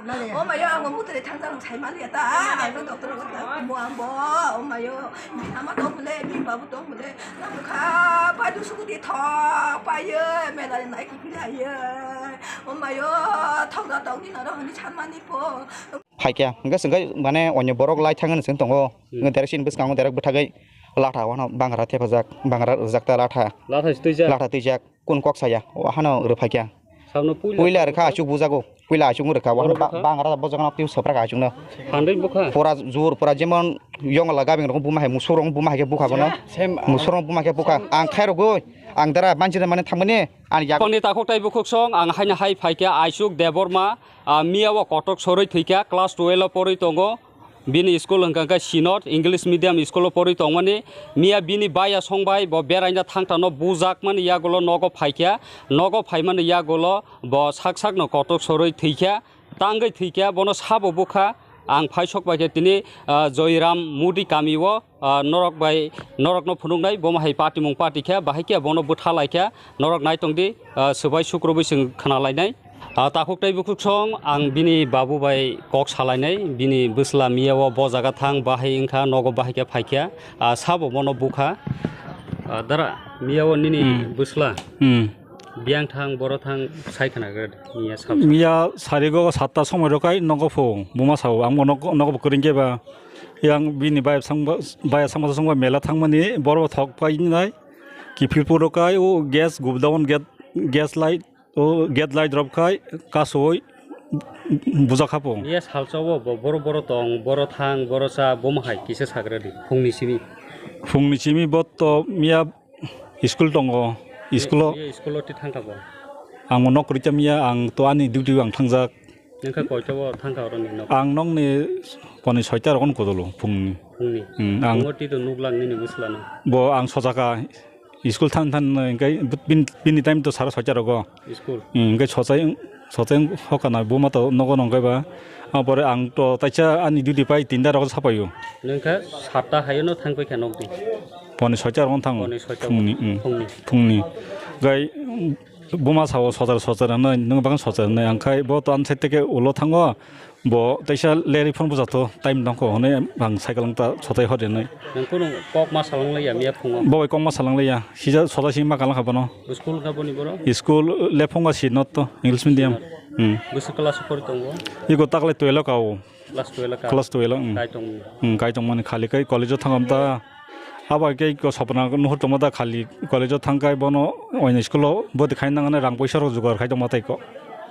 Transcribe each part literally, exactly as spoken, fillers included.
O mayo, ang bo mutri thang thang sai mali ta, ang bo doctor ko ta, mo ang bo, o mayo, mi ama tong mule, mi babu tong mule, na bukha, pa du suku di thok, pa ye, me da nai ki pila ye, o mayo, thok da tong ni na ro ni chan mani po. Phaikya, hingke sengke mane onyo borok lai thang ni seng tongo, hingke direct sini bwskango direct bwthagwi latha wano bangra thepajak, bangra rwjak ta latha, Latha si twijak. Latha twijak. Kun kok saya, o hano rwphaikya. Sabno puila Puila rwkha, achuk bujago. Puila achuk rwkha, wahano Oro ba-, rwkha? Bangra bojagano piu soprak achukno. Handai bukha? Pura jur, pura jemon yong la gabing rok buma hai, musuk rok buma hai khe bukha bono. Musuk rok buma hai khe bukha. Ang khai rogoi, ang dara manchina mane thangmani, ang yak- Phone ni takhuk tai bukhuk song, ang haino hai phaikya, Aisuk Debbarma, ah, miya o kotok soroi thwikya, class twelve o poroi tongo. Bini school hwnkha khe Synod English Medium school o porwi tongmani. Miya bini baya songbai bo beraina thangtano bujakmani yagulo nogo phaikha. Nogo phaimani yagulo bo sak sakno kotok sorwi thwikha. Tangwi thwikha, bono sabo bukha. Ang phaisok bai khe tini, ah, Joyram Mudi kami o, ah, norok bai, norokno phunuknai, bomo hai patimung patikha, bahai khe bono bwthalaikha. Norok naitongdi, ah, swbai sukrubwi chwng khnalainai. Ah, takhuk tei bukhuk song, ang bini babu bai kok salainai, bini bwsla miya o bo jaga thang, bahai wngkha, nogo bahai khe phaikha, ah, sabo bono bukha. Ah, dara, miya o nini Hmm. bwsla Hmm. biyang thang, boro thang, sai khna gad, miya sab. Miya sarigo satta somoi rokai nogo pho, buma sao, ang bo nogo, nogo bo kwrwng khe ba, yang bini bai sang ba, bai sang ba, sang ba mela thangmani, boro thok pai nai, kiphil puro kai, o gas gubda on, gas, gas light, O gate light rok khai kasoi bujak hapo. Iya salsa o bo boro boro tong, boro thang, boro cha, bomo hai kisa sagra di phungni simi. Phungni simi bo to miya school tongo, school o. Iya school o ti thangka bo. Ang nok rita miya, ang to ani duty ang thangjak. Nengkha koito bo thangka oro ni nok? Ang nok ni poni soita rokon kodolo phungni. Phungni. Hmm, ang phungo ti to nuklang nini bwsla no. Bo ang sojaka. School than than no, hingke bin, bini time to sara soita rogo. School. Hmm, hingke sochai, sochai hoka na buma to nogo nongke ba. Apore ang to taisa ani duty pai tinda rogo sapaio. Nengkha satta hayo no thang paikha nokdi. Poni soita rogo thango. Poni soita phungni, hmm, phungni. Phungni. Gai buma sao sochar sochar no, nung bang sochar no, angkhai bo to an sete ke ulo thango. Bo teisa leri phone bujato time nangkho hwnwi ang cycle wngta sotai hor rinwi. Nang kunu kok ma salang laiya miya phungo? Bo bai kok ma salang laiya, sija soda si ma kalang kha bono. School kha boni boro? School le phungo si not to, English medium. Hmm. Bwswk class o pori tongo? Iko taklai twelve o kao. Class twelve o kao? Class twelve o, hmm. Kai tong. Hmm, kai tong mani khali kai college o thangam ta. Abo khe ko sopna nuhur tongma da khali college o thang kai bono oini school o bwtwi khai nang rang poisa rok jugar khai tongma tai ko.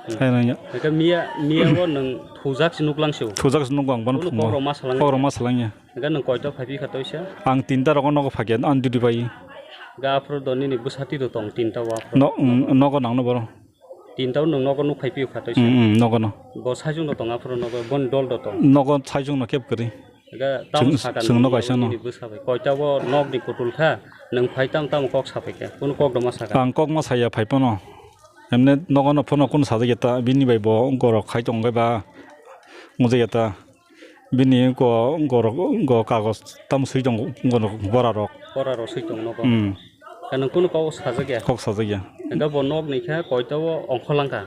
Hmm. Hai nang ya. Eka miya, miya bo nwng thujak se nuklang se o. Thujak se nuklang bono. Bono phungo. Kok rok ma salang ya. Kok rok ma salang ya. Eka nwng koito phai phi kha toisa? Ang tinta rogo nogo phai khe an duty bai. Ga aphuru do nini bwsati do tong tinta o aphuru. No, mm, nogo nang no boro. Tinta o nwng nogo nuk phai phi kha toisa? Mm, mm, nogo no. Bo saichung do tong aphuru nogo bon dol do tong. Nogo saichung no kep kwrwi. Ega tamo chwng, saka chwng no nini kaisa no. Nini bwsa bai. Koita bo nok ni kutul kha, nwng phai tam tamo kok sa phai kha. Kunu kok rwma saka. Ang kok ma saya phai phano. Emne nogo no phano kunu sajak ya ta, bini bai bo gorok khai tong bai ba. Mujai ya ta. Bini ko gorok go kagos tam sui tong go bora rok. Bora rok sui tong nogo. Hmm. Kanang kunu kok sajak ya? Kok sajak ya. Ega bo nok ni kha koita bo ongkho langkha.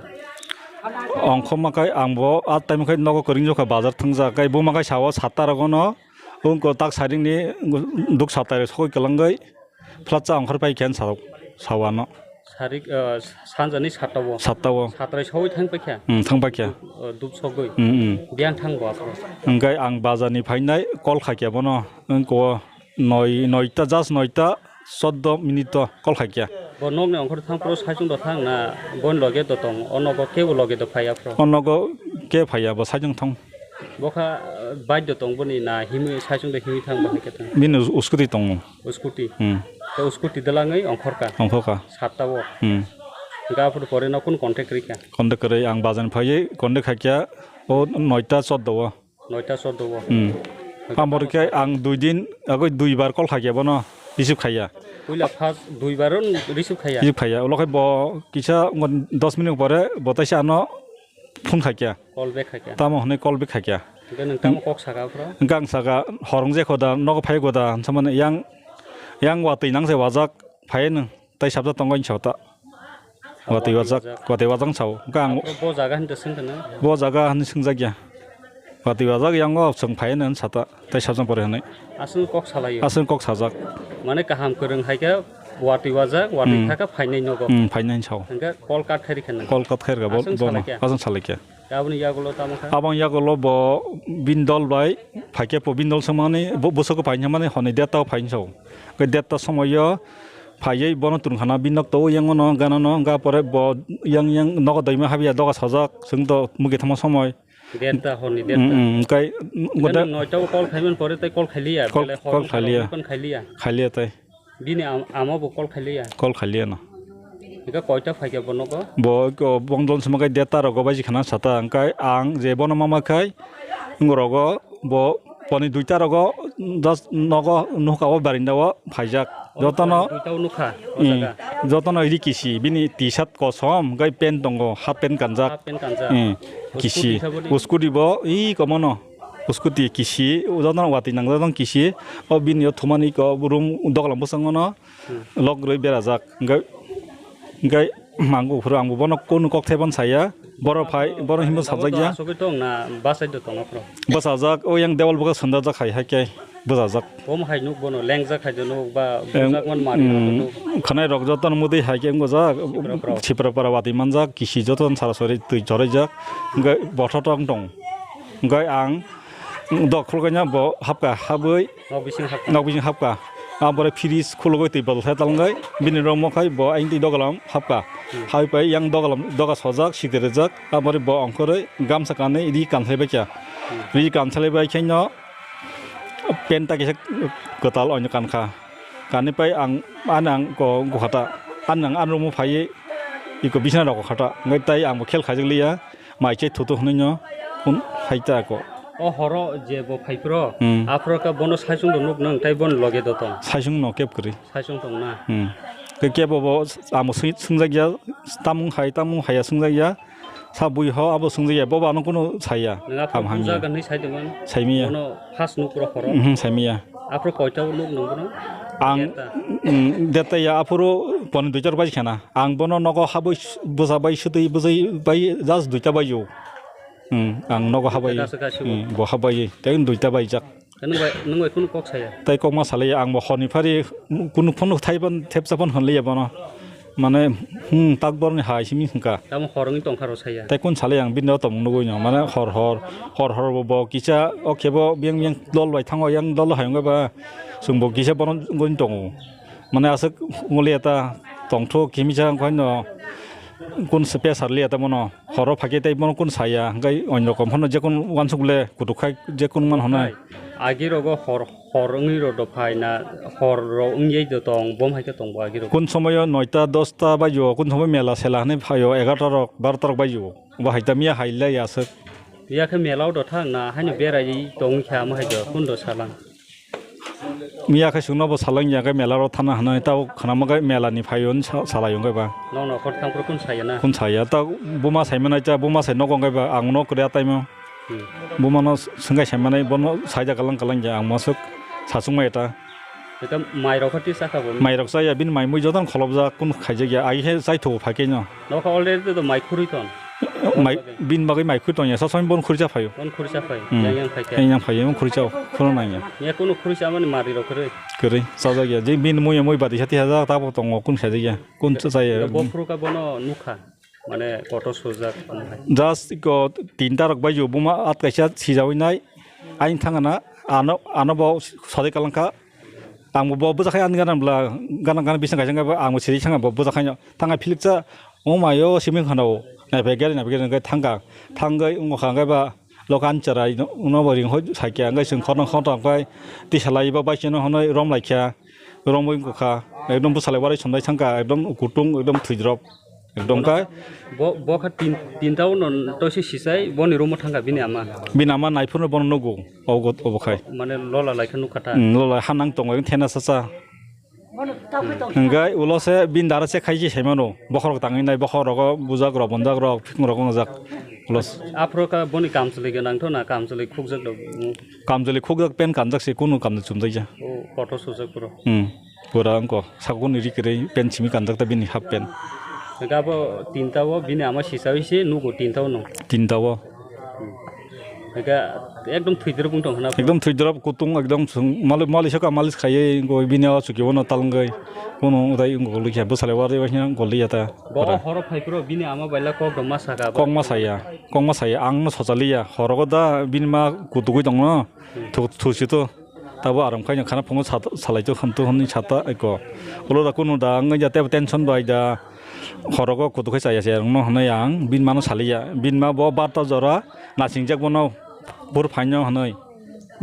Ongkho ma kai ang bo a time khai nogo kwrwng jokha bazar thangja kai bo ma kai sao satta rogo no ungko tak saring ni duk satta re sokoi kwlangoi flatcha ongkhor pai khen sao sao ano. Sarik, ah, sanja ni satta o. Satta o. Satrai soi thang pai kha. Hmm, thang pai kha. Ah, dup sogoi. Hmm, hmm. Biang thang bo aphro. Hingkai ang bazar ni phainai call kha khe bono ungko noi, noita, just noita, soddo minute to call khai kya. Bo nok ni ongkhor thang pro saichung do thang na bon loge do tong, o nogo kebo loge do phai aphro. O nogo ke phai ya bo saichung thang. Bo kha, uh, bike do tong boni na himwi saichung do himwi thang bo hai khe thang. Bini us-, scooty tongo. Scooty. Hmm. To scooty dalangwi ongkhor ka. Ongkhor ka. Satta o. Hmm. Ga aphro pore no kun contact ri kha. Contact kwrwi ang bazan phaiwi contact khai kya. O noita soddo o. Noita soddo o. Hmm. Amor khe ang dui din agoi dui bar call khaikya bono receive khaiya. Puila first dui bar on receive khaiya. Receive khaiya. Ulo khai bo kisa dos minute pore bo taisa ano phone khaikya. Call back khaikya. Tamo hwnwi call back khaikya. Hwnkhe nwng tamo kok saka aphro? Hwnkhe ang saka horong je khoda nogo phai khoda hinsamani yang, yang watwi nang se wajak phai nwng. Tai sabjak tongo ani sota. Watwi wajak, watwi wajak sao. Hwnkhe ang Bo jaga hinwi swngkha na? Bo jaga hinwi swngjak ya. Watwi wajak yango chwng phai hwnwi sata, tei sabjang pore hwnwi. Aswk kok salaio? Aswk kok sajak. Mane kaham kwrwng hai khe watwi wajak, watwi Hmm. thaka phainai nogo. Hmm, phainai sao. Hwnkhe call cut khai rikha nang. Call cut khai rikha bo, Aswk bono. Salaikha? Aswk salaikha. Aboni yagulo tamo kha? Abang yagulo bo bini dol bai phaikhe po bini dol swngmani bo bwswk phainai mani hwnwi detta o phainai sao. Hwnkhe detta somoio phaiwi bono twrwngkhana bini nok to yangono ganano hwnkha pore bo yang yang nogo doima habya doga sajak chwng to mugi thangma somoi. Detta horni detta. Mm, mm, kai Hwnkhe goda nung noita o call khaiman pore tei call khailiya, Call, belai hor call wngkha khailiya. Rok phone khailiya. Khailiya tai. Bini am-, ama bo call khailiya. Call khailiya no. Hwnkhe koita phaikha bo nogo? Bo ko bongdol sima kai detta rogo bai khana sata hwnkhe ang je bono mama khai ngorogo bo poni duita rogo just nogo nukha o barinda o phaijak. Jotono Duita o nukha o Hmm. jaga. Jotono ri kisi bini T-shirt kosom hwnkhe pant tongo half pant kanjak. Half pant kanjak. Hmm. Scooty Kisi. Saboni? Scooty bo i komono. Scooty kisi jotono watwi nangjak kisi. O bini o thumani ko room doglam bwskango no Hmm. lok rwi berajak. Hwnkhe hwnkhe ang buphuru ang bono kunu kok thai bono saya. Boro phai boro himbo sajak ya. Asugwi tong na basai do tong aphro. Bwsajak o yang dewal bwkha sundajak hai hai khe bwsajak. Bom hai nuk bono lengjak hai do nuk ba Em, bujak man mari nuk. Khwnai rok joto no mudui hai khe wngajak. Sipra para watwi manjak kisi joto no sara sori twi choraijak. Hwnkhe botha tong tong. Hwnkhe ang dok khulkaina bo hapka habwi Nok bising hapkha. Nok bising hapkha. Abore fridge khulugwi twi botol thai talangwi bini room o khai bo ayang twi dogalam hapkha. Hmm. Hai pai yang dogalam doga sojak site rwjak abore bo ongkhorwi gamsa kanwi ri kansalai baikha. Hmm. Ri kansalai bai khaino pant ta kisa kwtal oino kankha. Kanwi pai ang ani ang ko gukhata ani ang ani room o phaiwi iko bisna rok khata wngwi tai ang bo khel khaijak liya. Mai chai thutu hwnwi no kun hai ta ko. O horo je bo phai phro, Hmm. aphro khe bono saichung do nuk nang tai bono loge do tong. Saichung no kep kwrwi. Saichung tong na. Hmm. Khe kebo bo amo swi-, swngjak ya, tamung hai, tamung hai ya swngjak ya. Sa bui ho abo swngjak ya, bo bo ano kunu saya. Nang aphro Ham hamya. Puja ganwi sai tongmani. Saimiya. Bono first nuk ro horo. Mhm, saimiya. Aphro koita nuk nang bono? Ang, Deta. Mm, deta ya aphuru poni duitar bai khana. Ang bono nogo habwi s-, bwsa bai swtwi bwsai bai just duita bai o. Hmm, ang nogo habwi. Duita kasu kasu. Hmm, bo habwi. Tei duita bai jak. Nung bai, nung bai kunu kok saya? Tei kok ma salai ang bo horni phari kunu phunu thai ban thepsa ban hwnli ya bono. Mane, hmm, tak borni hai simi hwnka. Tamo hor wngwi tongkha rw saya. Tei kun salai ang bini o tongmung nugui no. Mane hor hor, hor hor bo, bo kisa o khe bo biyang biyang dol bai thango, yang dol hai wngwi ba chwng bo kisa bono wngwi tongo. Mane aswk wngli eta tongthok kimisa wngkha no kun se pesarli eta bono. Horo phakhe tei bono kun saya, hwnkhe onrokom phano jekun uansuk le kutuk khai jekun man hwnwi. Agi rogo hor, hor wngwi rw do phai na, hor rw wngwi do tong, bom hai khe tong bo agi rogo. Kun somoyo noita, dosta baio, kun somoy mela sela hwnwi phaio, egarota rok, barota rok baio. Bo hai ta miya hai lai aswk. Miya khe mela o do thang na, haino berai tong khe amo hai do, kun do salang. Miya khe chwngno bo salang ya khe mela ro thana hwnwi, tabo khwnama khe mela ni phaio hwnwi sa-, salai wngkhe ba. Nokno khor thang phuru kun saya na? Kun saya, ta buma sai manai cha, buma sai nogo wngkhe ba, ang no kwrwi ataimo. Hmm. Buma no swngkai sai manai, bono saida kalang kalang ya, ang masuk sachung mai ta. Eta mai rok khe twi chakha bo? Mai rok chaya, bini mai mui jotono kholopjak, kun khaijak ya, ai he chai thugo phai khe no. Nokha already to mai khurui ton. Mai, bin bagwi mai khurui tongya, sa sami bon khurui cha phaio. Bon khurui cha phai, Hmm. yang yang phai khe. Yang yang phaio, khurui cha, khurui nang ya. Ya kunu khurui cha mani mari rok khurui. Kwrwi, chajak ya, je bin mui mui badi sati hajak, tabo tongo, kun khaijak ya, kun cha chaya. Bo phuru ka bono nukha, mane kotor sujak. Just ko tinta rok bai ju, buma at kaisa sijawi nai, ain thangana, ano, ano bo sadi kalangkha. Ang bo bwjakha ani gana bla, gana gana bising kaisa wngkha, ang bo siri sanga bo bwjakha no. Thangkha philiksa, o mayo simi khana o. Naiphai gari, naiphai gari, naiphai thangkha. Thangwi wngkha hwnkhe ba, lokan cherai no bo ring hoi saikha, hwnkhe chwng khorang khorang khai tisa lai ba bai chino hwnwi rom laikha. Romwi wngkha, ekdom bwsalai uarai somlai thangkha, ekdom kutung, ekdom thwidrop. Ekdom kai. Bo, bo kha tin, tinta uno toise sisai, boni room o thangkha bini ama. Bini ama naiphuru bono nugo, ogo, obo khai. Mane lola lai khe nukha ta. Hmm, lola ha nang tongo, thena sacha. Hwnkhe ulo se bini dara se khai se sai mano, bokhorok tangwi nai, bokhorok o bujak rok, bonjak rok, phikung rok wngjak. Ulo se. Aphuru kha boni kamchwlwi gwnang tho na, kamchwlwi khukjak rok. Kamchwlwi khukjak pen kanjak se, kunu kamchwlwi chumjak ya. O, kotor sujak phuru. Hmm. Pura wngkha, sakuni ri kwrwi pant simi kanjak ta bini half pant. Hwnkhe abo tinta o bini ama sisawi se nugo tinta o no. Tinta o. Hwnkhe ekdom thwidrop wng tong khna. Ekdom thwidrop kutung ekdom swng mali, mali soka malis khaiwi wngwi bini o chuki bono talwngwi. Bono utai wng golikya bwsale warwi waisano golikya ta. Bo horo phai phuru bini ama baila kok rok ma saka. Kok ma saya, kok ma saya ang no sochalya horo da bini ma kutugwi tongno. Thu-, thusi to. Tabo aram khaino khana phungo sat-, salai to khanto hwnwi sata eko. Ulo da kunu da wngya tebo tension bai da. Horogo kutu khai chaya se rungno hwnwi ang bin mano saliya. Bin ma bo barta jora nasingjak bono bur phaino hwnwi.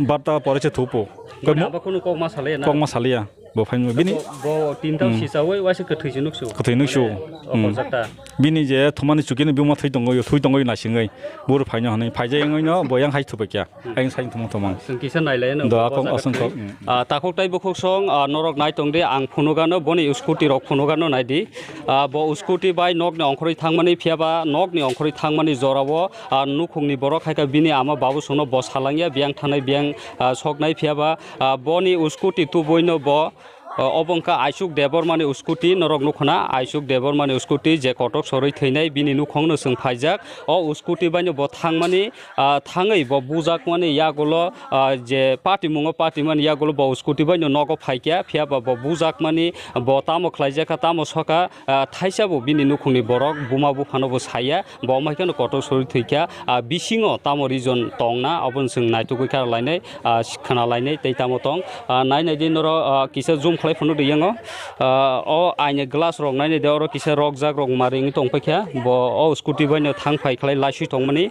Barta pore se thupo. Bo abo kunu kok ma saliya na? Kok ma saliya. Bo phaino bini Bo, bo tinta Hmm. sisa wai waisa kwthwi se nuksu. Kwthwi nuksu. O Hmm. konjakta. Bini je thumani chukino buma thwi tongo, thwi tongo nasingwi. Bur phaino hwnwi. Phaijai wngwi no bo yang hai thupakya. Ayang sai thumung thumung. Chwng kisa nailai no Do bo akong jaga aswng thwi. Kok, mm. Ah, takhuk tai bukhuk song, ah, norok nai tong di, ang phunugano, boni scooty rok phunugano nai di. Ah, bo scooty bai nokni ongkhorwi thangmani, phiyaba nokni ongkhorwi thangmani jorao, ah, nukhungni borok hai khe bini ama babu songno bo salangya, biyang thanai, biyang, ah, soknai, phiyaba, ah, boni scooty tubuino bo, ah, obo wngkha Aisuk Debbarmani scooty, norok nukhuna Aisuk Debbarmani scooty je kotok sorwi thwinai, bini nukhungno chwng phaijak. O scooty baino bo thangmani, ah, thangwi bo bujakmani yagulo, ah, je patimungo patimani yagulo bo scooty baino nogo phaikya, phiyaba bo bujakmani bo tamo khlaijakha, tamo sokha, ah, thaisa bo bini nukhungni borok buma buphano bo saya, bo wngmai kheno kotor sori thwikha, ah, bisingo tamo reason tongna, obono chwng naitugwi kha lainai, ah, khna lainai tei tamo tong, ah, nai nai di norok, ah, kisa zoom khlai phano riyango, ah, o aini glass rok nai nai di oro kisa rokjak rok mari wngwi tongpaikha, bo o scooty baino thang phai khlai laiswi tongmani.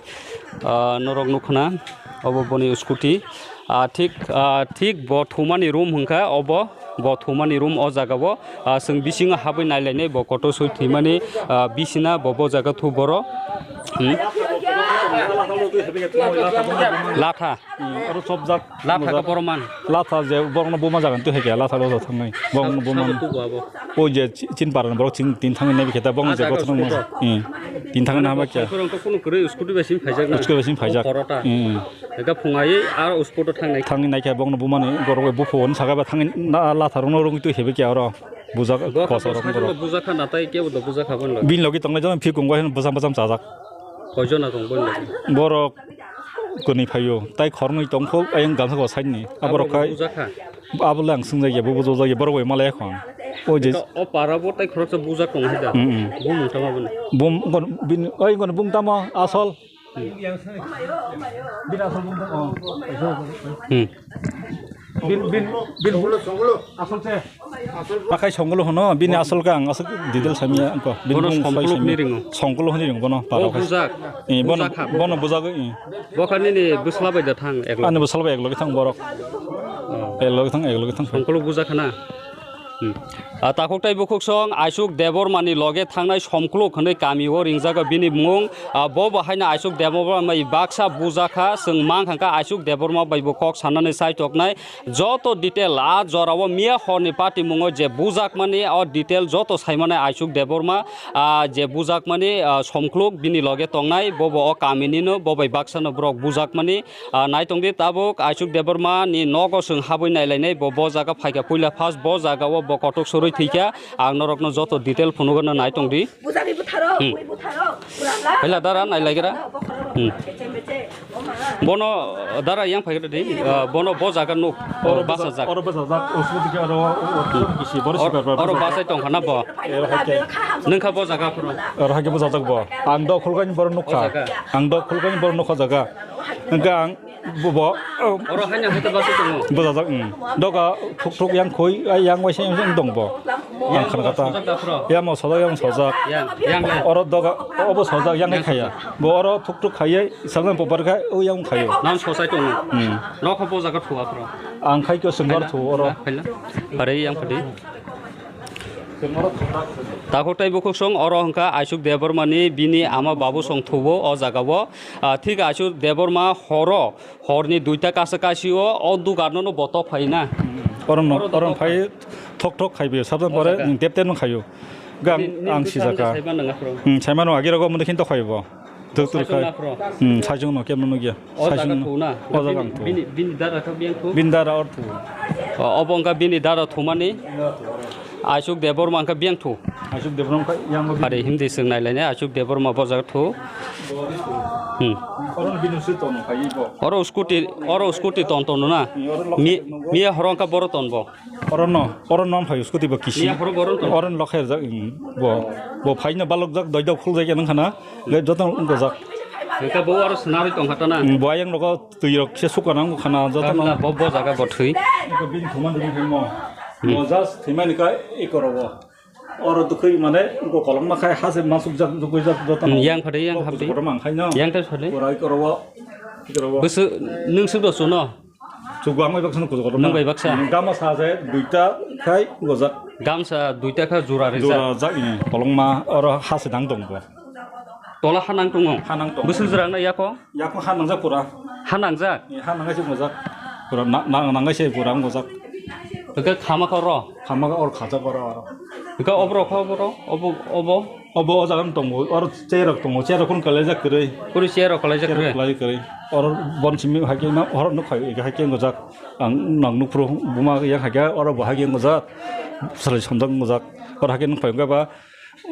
Ah, norok nukhuna, obo boni scooty. Ah, thik, ah, thik bo thumani room hwnkha, obo bo thumani room o jaga o. Ah, chwng bisingo habwi nailainai bo kotor soi thwimani, ah, bisina bo, bo jaga thu boro. Hmm? Latha. Hmm, oro chopjak. Latha ka boro man. Latha je borokno buma jaga twi hai khe latha latha thangnai. Borokno buma. Sabo tubu abo. O je chi-, chin parani borok chin tin thangwi nai bikhe ta bong je gothorno. Hmm. Tin thangwi nai hama kya. Borok kunu kwrwi scooty bai simi phaijak na. Scooty bai simi phaijak. Porota. Hmm. Eka phungai aro scooty thangnai. Thangwi nai khe bongno bumani borok bai bupho on saka ba thangwi na latha rokno rungwi twi hebe kya oro. Bujak kosa rok borok. Bujak kha natai kebo do bujak kha bon lo. Bin logi tongnai jona phikung bai bujam bujam chajak. Koijona tong bon lo. Borok kwnwi phaio, tai khornwi tongkho, ayang gamsa bo side ni. Aborok khai, abo le ang swngjak ya, bo bujojak ya, borok bai malai khon. O je o para bo tai khoroksa bujak tong hai da. Mm, mm. Bumung tama boni. Bum, gon, bin, oi, gon, bung tamo, asol. Bin asol bung tamo. Hmm. Bin, bin, bin, asol se. Akai songolo hono, bini asol kang, asol detail samia angko. Bini bono bung songkolo sai hwnwi samia. Ringo. Songkolo hwnwi ringo bono, para kai. Bujak. Eh, bono, bujak kha, bono bujak. Bujak, eh. Bokha nini bwsla bai da thang, eklo. Ani bwsla bai eklo thang borok. Oh. Eklo thang, eklo thang. Songkolo bujak khana. Hmm. Ah, takhuk tai bukhuk song, Aisuk Debbarmani loge thangnai Somkolo hwnwi kamio ringjago bini mung. Ah, bo bo haino Aisuk Debbarma bai baksa bujak kha, chwng mang kha kha Aisuk Debbarma bai bo kok sanani chai toknai. Joto detail a jorao miya horni patimungo je bujakmani o detail joto saimani Aisuk Debbarma, ah, je bujakmani, ah, Somkhluk bini loge tongnai, bobo o kaminino, bo bai baksano borok bujakmani, ah, naitongdi tabuk Aisuk Debbarma ni nogo chwng habwi nailainai, bo, bo jaga phaikha puila first bo jaga o bo kotok sorwi thwikha, ang norokno joto detail phunukgwno naitongdi. Bujagwi butharo, hmm, bui butharo, pura la. Phaila dara, nai laigra. Bokhorok, hmm, beche, beche, oma. Bono dara yang phaigra di, ah, bono bo jaga nuk, oro basa jak. Oro basa jak, usmo dikhe oro, oro, hmm, kisi, boro oro, sipar, oro basa basai tongkha na bo. Ero haikhe. Nungkha bo jaga phuru. Oro haikhe bo jajak bo. Ang do khulgani boro nukha. O jaga. Ang do khulgani boro nukha jaga. Hwnkhe ang Bo, bo, oh. Oro haino hai ta basa tongo. Bwsajak, mm. Doga thuk thuk yang khoi, ai yang waisa yang dong bo. Yang ang khan kata. Sojak da phro. Yang mo sojak, yang sojak. Yang, yang le. Oro doga, obo sojak, yang khaya. Bo oro thuk thuk khaya, sabjang pobar kha, o yang khayo. Nan sosai tongo. Mm. Nokho bo jaga thuwa phro. Ang khai kyo sengbar thu oro. Phaila. Pare yang phadi. Takhuk tai bukhuk song oro hwnkha Aisuk Debbarmani bini ama babu song thubo o jagao. Ah, thik Aisuk Debbarma horo, horni duita kasa kasio o dugarno no botok phaina. Oro no, oro no phai thok thok khaibe, sabjang pore tep tep no khayo. Gang ang sijaka. Hmm, saimano agi rogo mudikhin to khaibo. Tuk tuk khai. Hmm, sajung no kemno nugya. O jaga thuna. O jaga thuna. Bini, bini dara kha biyang thu. Bini dara or thu. O, obo wngkha bini dara thumani. Ashok Debbarma wngkha biyang thu. Ashok Debbarma wngkha yang bo. Hari Hindi swng nailainai Ashok Debbarma bo jaga thu. Hmm. Oro bini swi tongno khai bo. Oro scooty, oro scooty ton ton na. Hmm, oro lokhe Mi, nongo. Miya horo wngkha boro ton bo. Oro no, oro no phai scooty bo kisi. Miya horo boro ton. Oro lokhe jak, hmm, bo. Bo phaino balok jak, doi dok khul jak nang khana. Joto wngkha jak. Hwnkhe bo oro swnarwi tongkha ta na. Hmm, bo ayang rogo Twi rok se suka nang khana joto no. Kamla bo, bo jaga bo thwi. Iko bini thuma dini phimo. Hmm. Mo just thimani ka iko rogo. Oro dukhui mane iko kolong ma khai hase masuk jak dukhui jak joto no. Hmm, yang phade, yang hapdi. Kotor mang khai no. Yang ta phade. Pura iko rogo. Iko rogo. Busu nung suk do suno. Sugo ang bai baksa no kujo kotor. Nung bai baksa. Gama sa se duita khai gojak. Gamsa duita kha jura rijak. Jura jak ini kolong ma oro hase dang dong bo. Tola ha nang tongo. Ha nang tongo. Busu jwrang na yako. Yakung ha nangjak pura. Ha nangjak? Eh, ha nangai se mojak. Pura na, na, nangai se pura mojak. Hwnkhe khama kha oro? Khama kha oro khajak oro, oro. Hwnkhe oborok kha oborok? Obo, obo? Obo o jaga no tongo. Oro chair rok tongo. Chair rok kunu kalaijak kwrwi. Kunu chair rok kalaijak kwrwi? Chair rok kalaijak kwrwi. Oro bon simi hai khe na oro nuk phai hai khe mojak. Ang nang nuk phuru buma yang hai khe oro bo hai khe mojak. Salai sonjak mojak. Oro hai khe nuk phai hwnkhe ba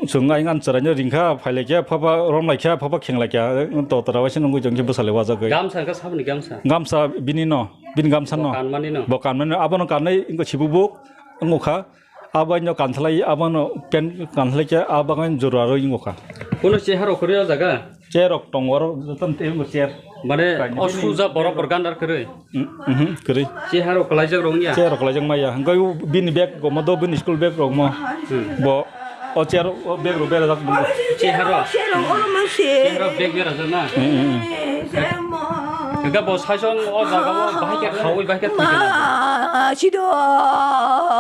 Chwng ayang ani chwraino ringkha, phailaikha, phaba romlaikha, phaba khenglaikha, to tara waisa nungwi tongkhe bwsalai wajagwi. Gamsa wngkha saboni gamsa? Gamsa bini no, bini gamsa no. Bo kanmani no? Bo kanmani no, abono kanwi wngkha sibuk buk, wngkha. Abo aino kansalai, abono pen kansalai khe, abo ang jora rwi wngkha. Kono cheha rok kwrwi o jaga? Chair rok tongo, oro joto tei wngkha chair. Mane o suja borok rok gandar kwrwi? Mhm, kwrwi. Cheha rok kwlaijak rok wngya? Chair rok kwlaijak maya. Hwnkhe bini bag rok mo do, bini school bag rok mo. Hmm. Bo o chair o bag rok berajak nung. Cheha rok? Chair rok oro mang se. Cheha rok bag berajak na? Hmm, hmm, hmm. Hwnkhe bo saichung o jaga o bahai khe khaui bahai khe thwikha na? Ma, sido,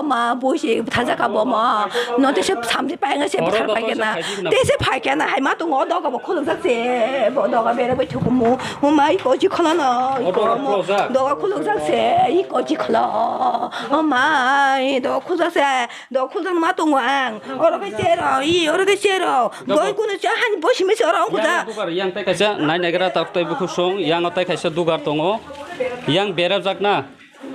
ma, boise thajak abo ma. No tese samse painga se bwthar paikhe na. Tese phaikhe na hai ma tongo, doga bo khulukjak se, bo doga bere bai thukumu. O mai ko ji khulano. O doga khulukjak. Doga khulukjak se, i ko ji khulo. O mai, doga khulukjak se, doga khulukjak ma tongo ang. Oro khe chero, i, oro khe chero. Doi kuno cha hani bo simi se oro ang kuja. Yang dugar, yang tai kaisa nai naigra tak tai bukhuk song, yang tai kaisa dugar tongo. Yang berajak na.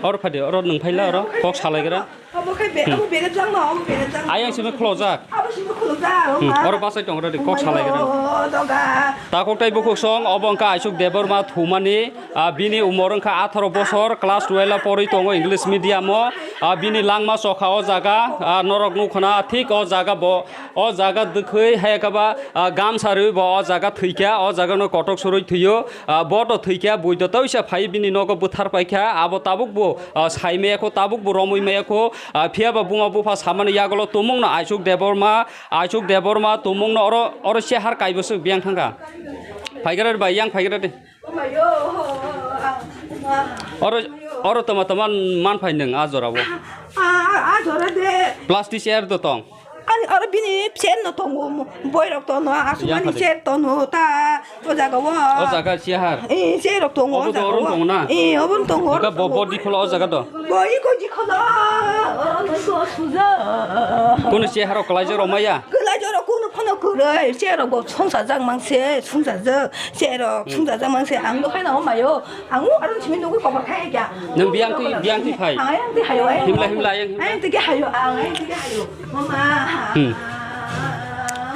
Oro phadi, oro nwng phaila oro, kok salaigra. Abo khai be-, abo berajak no, abo berajak no. Ayang simi khulojak. Abo simi khulojak, hmm, oro bachai tong rodi, kok salaigra. Doga. Takok tai bukhuk song, obo wngkha Aisuk Debbarma thumani, ah, bini umor wngkha atharo bosor, class twelve o porwi tongo English medium o. Ah, bini langma chokha o jaga, ah, norok nukhana thik o jaga bo, o jaga dwkhwi hai kaba, ah, gamsa rwi bo o jaga thwikha, o jaga no kotok sorwi thwio. Ah, bo to thwikha, bui to toisa phai bini nogo bwthar paikha, abo tabuk bo, ah, sai maya kho, tabuk bo romwi maya kho, ah, phiya ba buma bupha samani yagulo tumung no Aisuk Debbarma, Aisuk Debbarma tumung no oro, oro sehar kaibo swk biyang thangkha. Phaigra de bai, yang phaigra de. Oro, oro toma toma man phai nwng a jora o. Ah, ah, ah, jora de. Plastic chair do tong. Ani oro bini chair no tongo, boirok tono, aswk ani chair tono ta, o jaga o. O jaga chair. Eh, chair rok tongo, o jaga o. Obo tongo na? Eh, obo tongo. Eka bo, bo dikholo o jaga do. Bo iko dikholo, oro no iko suja. Kono chair rok kwlaijak rok maya? Kwlaijak rok kono phano kwrwi, chair rok bo songsa jak mang se, songsa jak, chair rok songsa jak mang se, ang do khaina o mayo. Ang aro simi nugui kotor khai kya. Nang biyang twi, biyang twi phai. Ang ayang twi hayo, ayang. Himla, himla, ayang himla. Ayang twi hayo, ang ayang twi hayo. Mama. Hmm.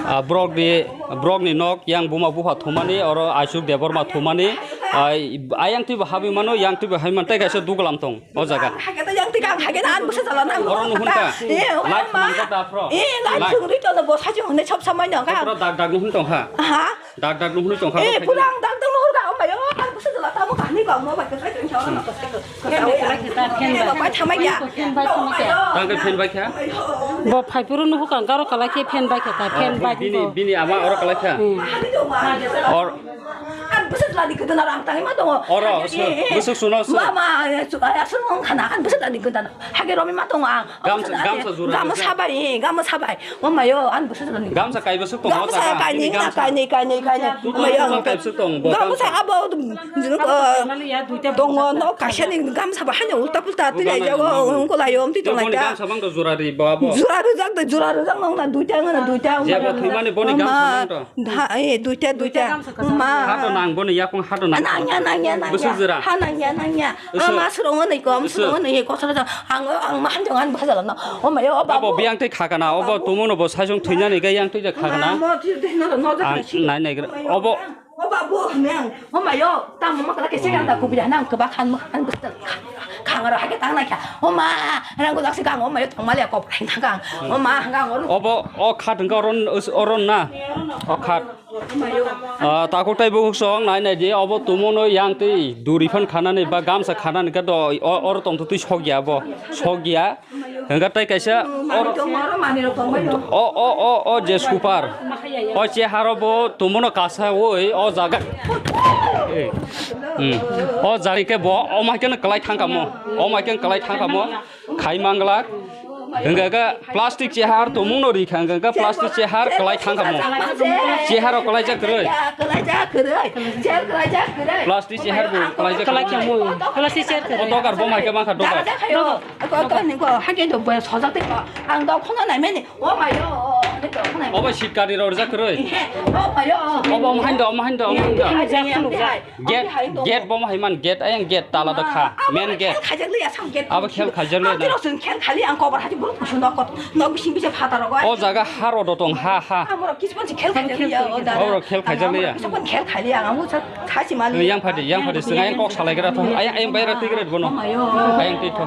Ah, borok ni, borok ni nok yang buma bupha thumani, oro Aisuk Debbarma thumani. Ai, ayang twi bo habwi mano, yang twi bo habwi man, tei kaisa duglam tong o jaga. Hake ta yang twi ang hake ta an busa jala nang. Oro nuhun ka. Eh, light mama. Nang ka da phro. Eh, light. Light. Sungri to bo saji hone chop samai nang ka. Pura dak dak nuhun tong ha. Ha? Dak dak nuhun tong kha. Eh, pura ang dak dak nuhur ka, oh, mayo, ang kusa jala tamo kahini ka, mo bai ka sai tong chawra na ka sai ka. Fan bai kha, fan bai kha. Bai thamai ya. Fan bai kha. Tang ke fan bai kha? Bo phai puru nuhur ka, garo kalai khe fan bai kha, fan bai bini, bo. Bini ama oro kalai kha. Hmm. Or. Ang kusa jala di kedana rang tang ma tongo. Oro, eh, eh. Busuk suno su. Mama, ya su, ya su nong khana, ang kusa jala di kedana. Hage romi ma tongo ang. Gamsa, gamsa jura. Gamsa bai, gamsa bai. O mayo, ang busa jani. Gamsa kai busa tong. Gamsa kaini, kaini, kaini. Mayo. Gamsa kai busa tong. Gamsa abo, tongo, no, kaisa ni gamsa bai, hanya ulta pulta, twi lai jago, ungko lai om, twi tong lai ta. Gamsa bang to jura ri, babo. Jura ri jak, jura ri jak, nong na duita, nong na duita. Jebo thwi mani boni gamsa bang to. Dha, eh, duita, duita. Ma. Hato nang boni ya. Kung hato nang. Nangya, nangya, nangya. Bwswk jora. Ha, nangya, nangya. Bwswk. Ama swrwngno nwi kom, bwswk. Swrwngno nwi kosa kosa. Ang, ang ma hamjong ang bwsa jalano. O mayo, o babu. Abo biyang twi khakana, obo tongmano bo saisong thwinani khe yang twi khakana. Ang nai nai gra. Obo. O babu, nang. O mayo, tamo ma kala kese kanta kubida nang keba khan ma khan bwsa. Khangaro hake tang nai kha. O ma, rang ko jaksi kang, o mayo thongmale ko thang kang. O ma, hang kang. Obo, o khat hwnkhe oron, oron na. O khat. Ah, takhuk tei bukhuk song nai nai di, obo tongmano yang twi duri phan khanani ba gamsa khanani khe do, o, oro tongtwtwi sokya bo, sokya. Hwnkhe tei kaisa oro, o, o, o, o je super, o cheharo bo tongmano kasawi o jaga. Eh, hmm. O jaga khe bo, o mai kheno kwlai thangkamo, o mai kheno kwlai thangkamo. Khai manglak. Hwnkha khe plastic chehar tongmungno rikha, hwnkha khe plastic chehar kwlai thangkha mo. Chehar rok kwlaijak kwrwi. Kwlaijak kwrwi. Chehar kwlaijak kwrwi. Plastic chehar bo kwlaijak kwrwi. Kwlai khe mo. Plastic chehar kwrwi. O dogar bo mai khe mankha dogar. Dogar. Ko, ko, ni ko, hake do bo sojak te ko. Ang dok khono nai mani. O mai o. Obo sitkari rok rijak kwrwi. He, o mai o. Obo omo haino, omo haino, omo haino. Gate, gate bo hai man, gate ayang gate tala do kha, main gate. Abo khel khaijak le na. Khel khali ang kobar hati buru kusu nok, nok bising bising phataro. O jaga ha rodo tong, ha, ha. Abo khel khaijak le ya. Yang phadi, yang phadi, sing ayang kok salai gra tho, ayang, ayang bayar tigre bono. Ayang ti tho.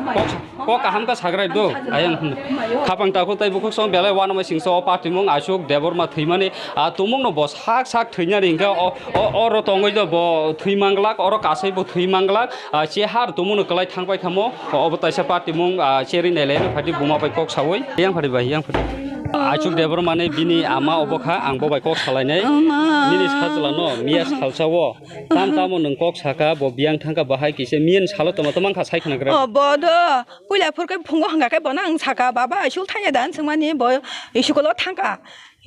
Kok kaham khe sagrai do, ayang. Khapang takhuk tei bukhuk song belai uanama singso o party mung Ashok Debbarma thwimani, ah, tumungno bo sak sak thwinani hwnkhe o, o, oro tongwi do bo thwi manglak, oro kasai bo thwi manglak, ah, chehar tumungno kwlai thangbai khamo, obo taisa party mung, ah, cherwi nailai no phati buma bai kok sawi, yang phati bai, yang phati. Ashok Debbarmani bini ama obo kha, ang bo bai kok salainai. Nini sajla no miya salsa o. Tam tamo nwng kok saka, bo biyang thangkha, bahai kisa miyan salo tongma tongma wngkha sai khna gra. O, bo do, puila phur khe phungo hwnkha khe bono ang saka, "Baba, school thangya da?" Hwn swngmani bo school o thangkha.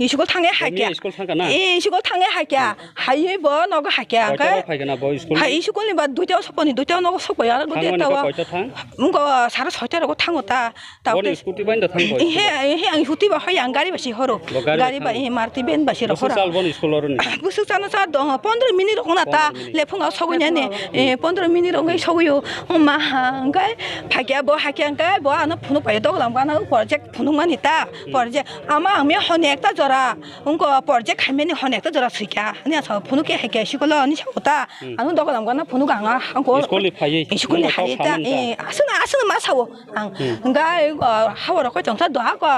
School thangya Bo haikya. Miya school thangkha na? Eh, school thangya haikya. Hmm. Haiwi bo nogo haikya. Koita hwnkhe o phaikha na bo school? Hai school ni ba duita o sokoni, duita o nogo sokbai, aro duita Thangmani o ba koita thang? Wngkha sara soita rogo thango ta. Boni Tabuk scooty bai da thang bai? He, he, ang scooty bai hoi, ang gari bai si horo. Bo gari bai Gari bai, thang? He, Maruti van bai si Bwswk rokho sal rok. Boni school oro ni? Bwswk chano cha dong, pondro minute rok na ta. Pondro minute. Lephung a sogwi nani, eh, pondro minute rok wngwi sogwi o. Ma ha, hwnkhe phakya bo hakya hwnkhe bo ano phunuk pai doglam gana project phunuk mani ta. Hmm. Project ama ang me hone ekta jora, wngko project khaimani hone ekta jora swikha. Ani asa phunuk khe hakya sikolo ani sa ta. Hmm. Ano doglam gana phunuk ang a, ang ko School ni phaiwi. School ni Nokha hai ta, samani ta. Eh, aswk na, aswk na ma sao. Ang Hmm. hwnkhe, o, habo rok koi tongsa doha ko,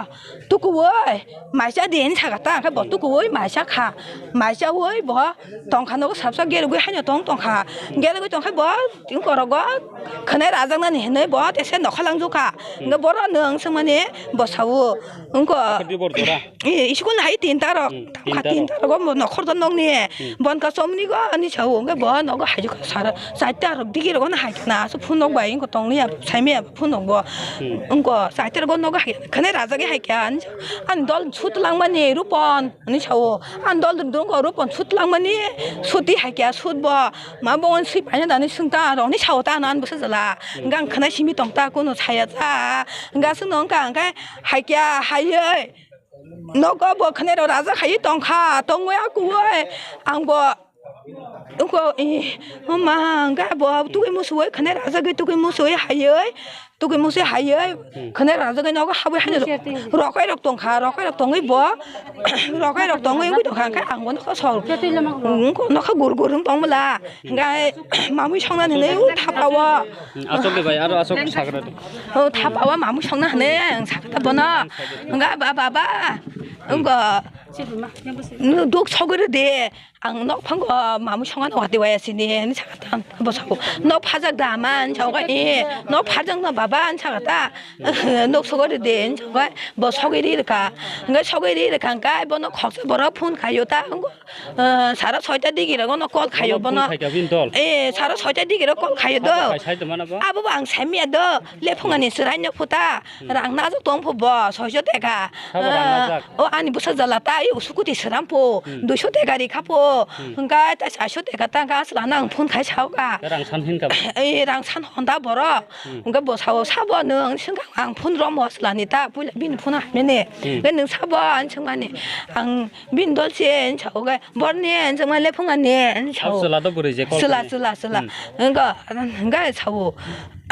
tukuwi maisa di hwnwi saka ta, hwnkhe bo Hmm. tukuwi maisa kha, maisa wi bo tongkha nogo sapsa gerogwi haino tong tongkha, gerogwi tongkha bo tini korogo khwnai rajaknani hwnwi bo tese nokha langjukha, Hmm. hwnkhe boro nwng swngmani bo sao, wngkha. Akhirdi bor jora. Eh, school ni hai tinta rok. Hmm, Tangkha tinta rok. Tinta rok, bo nokhor do nokni. Hmm. Bonka chomni go ani sao, hwnkhe bo nogo hai jukha sara. Chaita rok digi rok no hai na, so phunuk bai wngkha tongni ya, saimi ya phunuk bo. Hmm. Wngkha chaita rok nogo hai, khane rajagi hai kya ani sao. Ani dol sut langmani Rupon ani sao. Ani dol dong Rupon sut langmani, suti hai kya sut bo. Ma bo on sui paina dani sungta rokni sao ta nan bwsa jala. Hmm. Gang khana simi tongta kuno saya ta. Gasung nong ka angkai hai kya hai oi. Nogo bo khne rok raja khai tongkha, tongwi akuwi ang bo wngkha, eh, ma hwnkhe bo tugui musuwi khne raja gwi tugui musuwi haiwi, tugui musuwi haiwi khne raja gwi nogo habwi haino rokai rok tongkha, rokai rok tongwi bo rokai rok tongwi wngwi tongkha, hwnkhe ang bo nokha sor, wngkha nokha gur gur wng tongmwla. Hwnkhe mamui songna nini u thapa o. Hmm, aswk de bai, aro aswk sagra de. O thapa o mamui songna hwnwi ang sakha bono. Hwnkhe ba, baba. Wngkha. Nwng duk sogwi rw de. Ang nok phango mamui songna wati waya sini hwnwi sakha ta. Bo sabo. Nok phajak da ama hwnwi sakha. Eh, nok phajak na baba hwnwi sakha ta. Nok sogwi rw de hwnwi sakha. Bo sogwi ri rwkha. Hwnkhe sogwi ri rwkha hwnkhe bono khoksa borok phone khaio ta. Ah, sara soita digi rogo no call khaio bono. Phone khaikha bini dol? Eh, sara soita digi rogo call khaio do. Abo khai sai tongmana bo? Abo bo ang saimya do. Lephung ani chwrai no phuta. Hmm. Rang najak tong phu bo, soiso teka. Sabo rang najak? Ah, o ani bwsa jala ta, i scooty swnam phu. Hmm. Duiso teka ri kha phu. Hmm. Hwnkhe ta saiso teka ta hwnkhe aswlano ang phone khai saoka. Rang san hin ka ba? Ei rang san honda borok. Hmm. Hwnkhe bo sao sabo nwng sengkha ang phone romo aswlani ta puila bini phone hamyani. Hmm. Hwnkhe nwng sabo ani swngmani ang bini dol se ani sao hwnkhe borni ani swngma lephung ani ani sao. Chwla do bwrwi je call Chwla khainai. Chwla chwla. Hmm. Hwnkhe hwnkhe sao.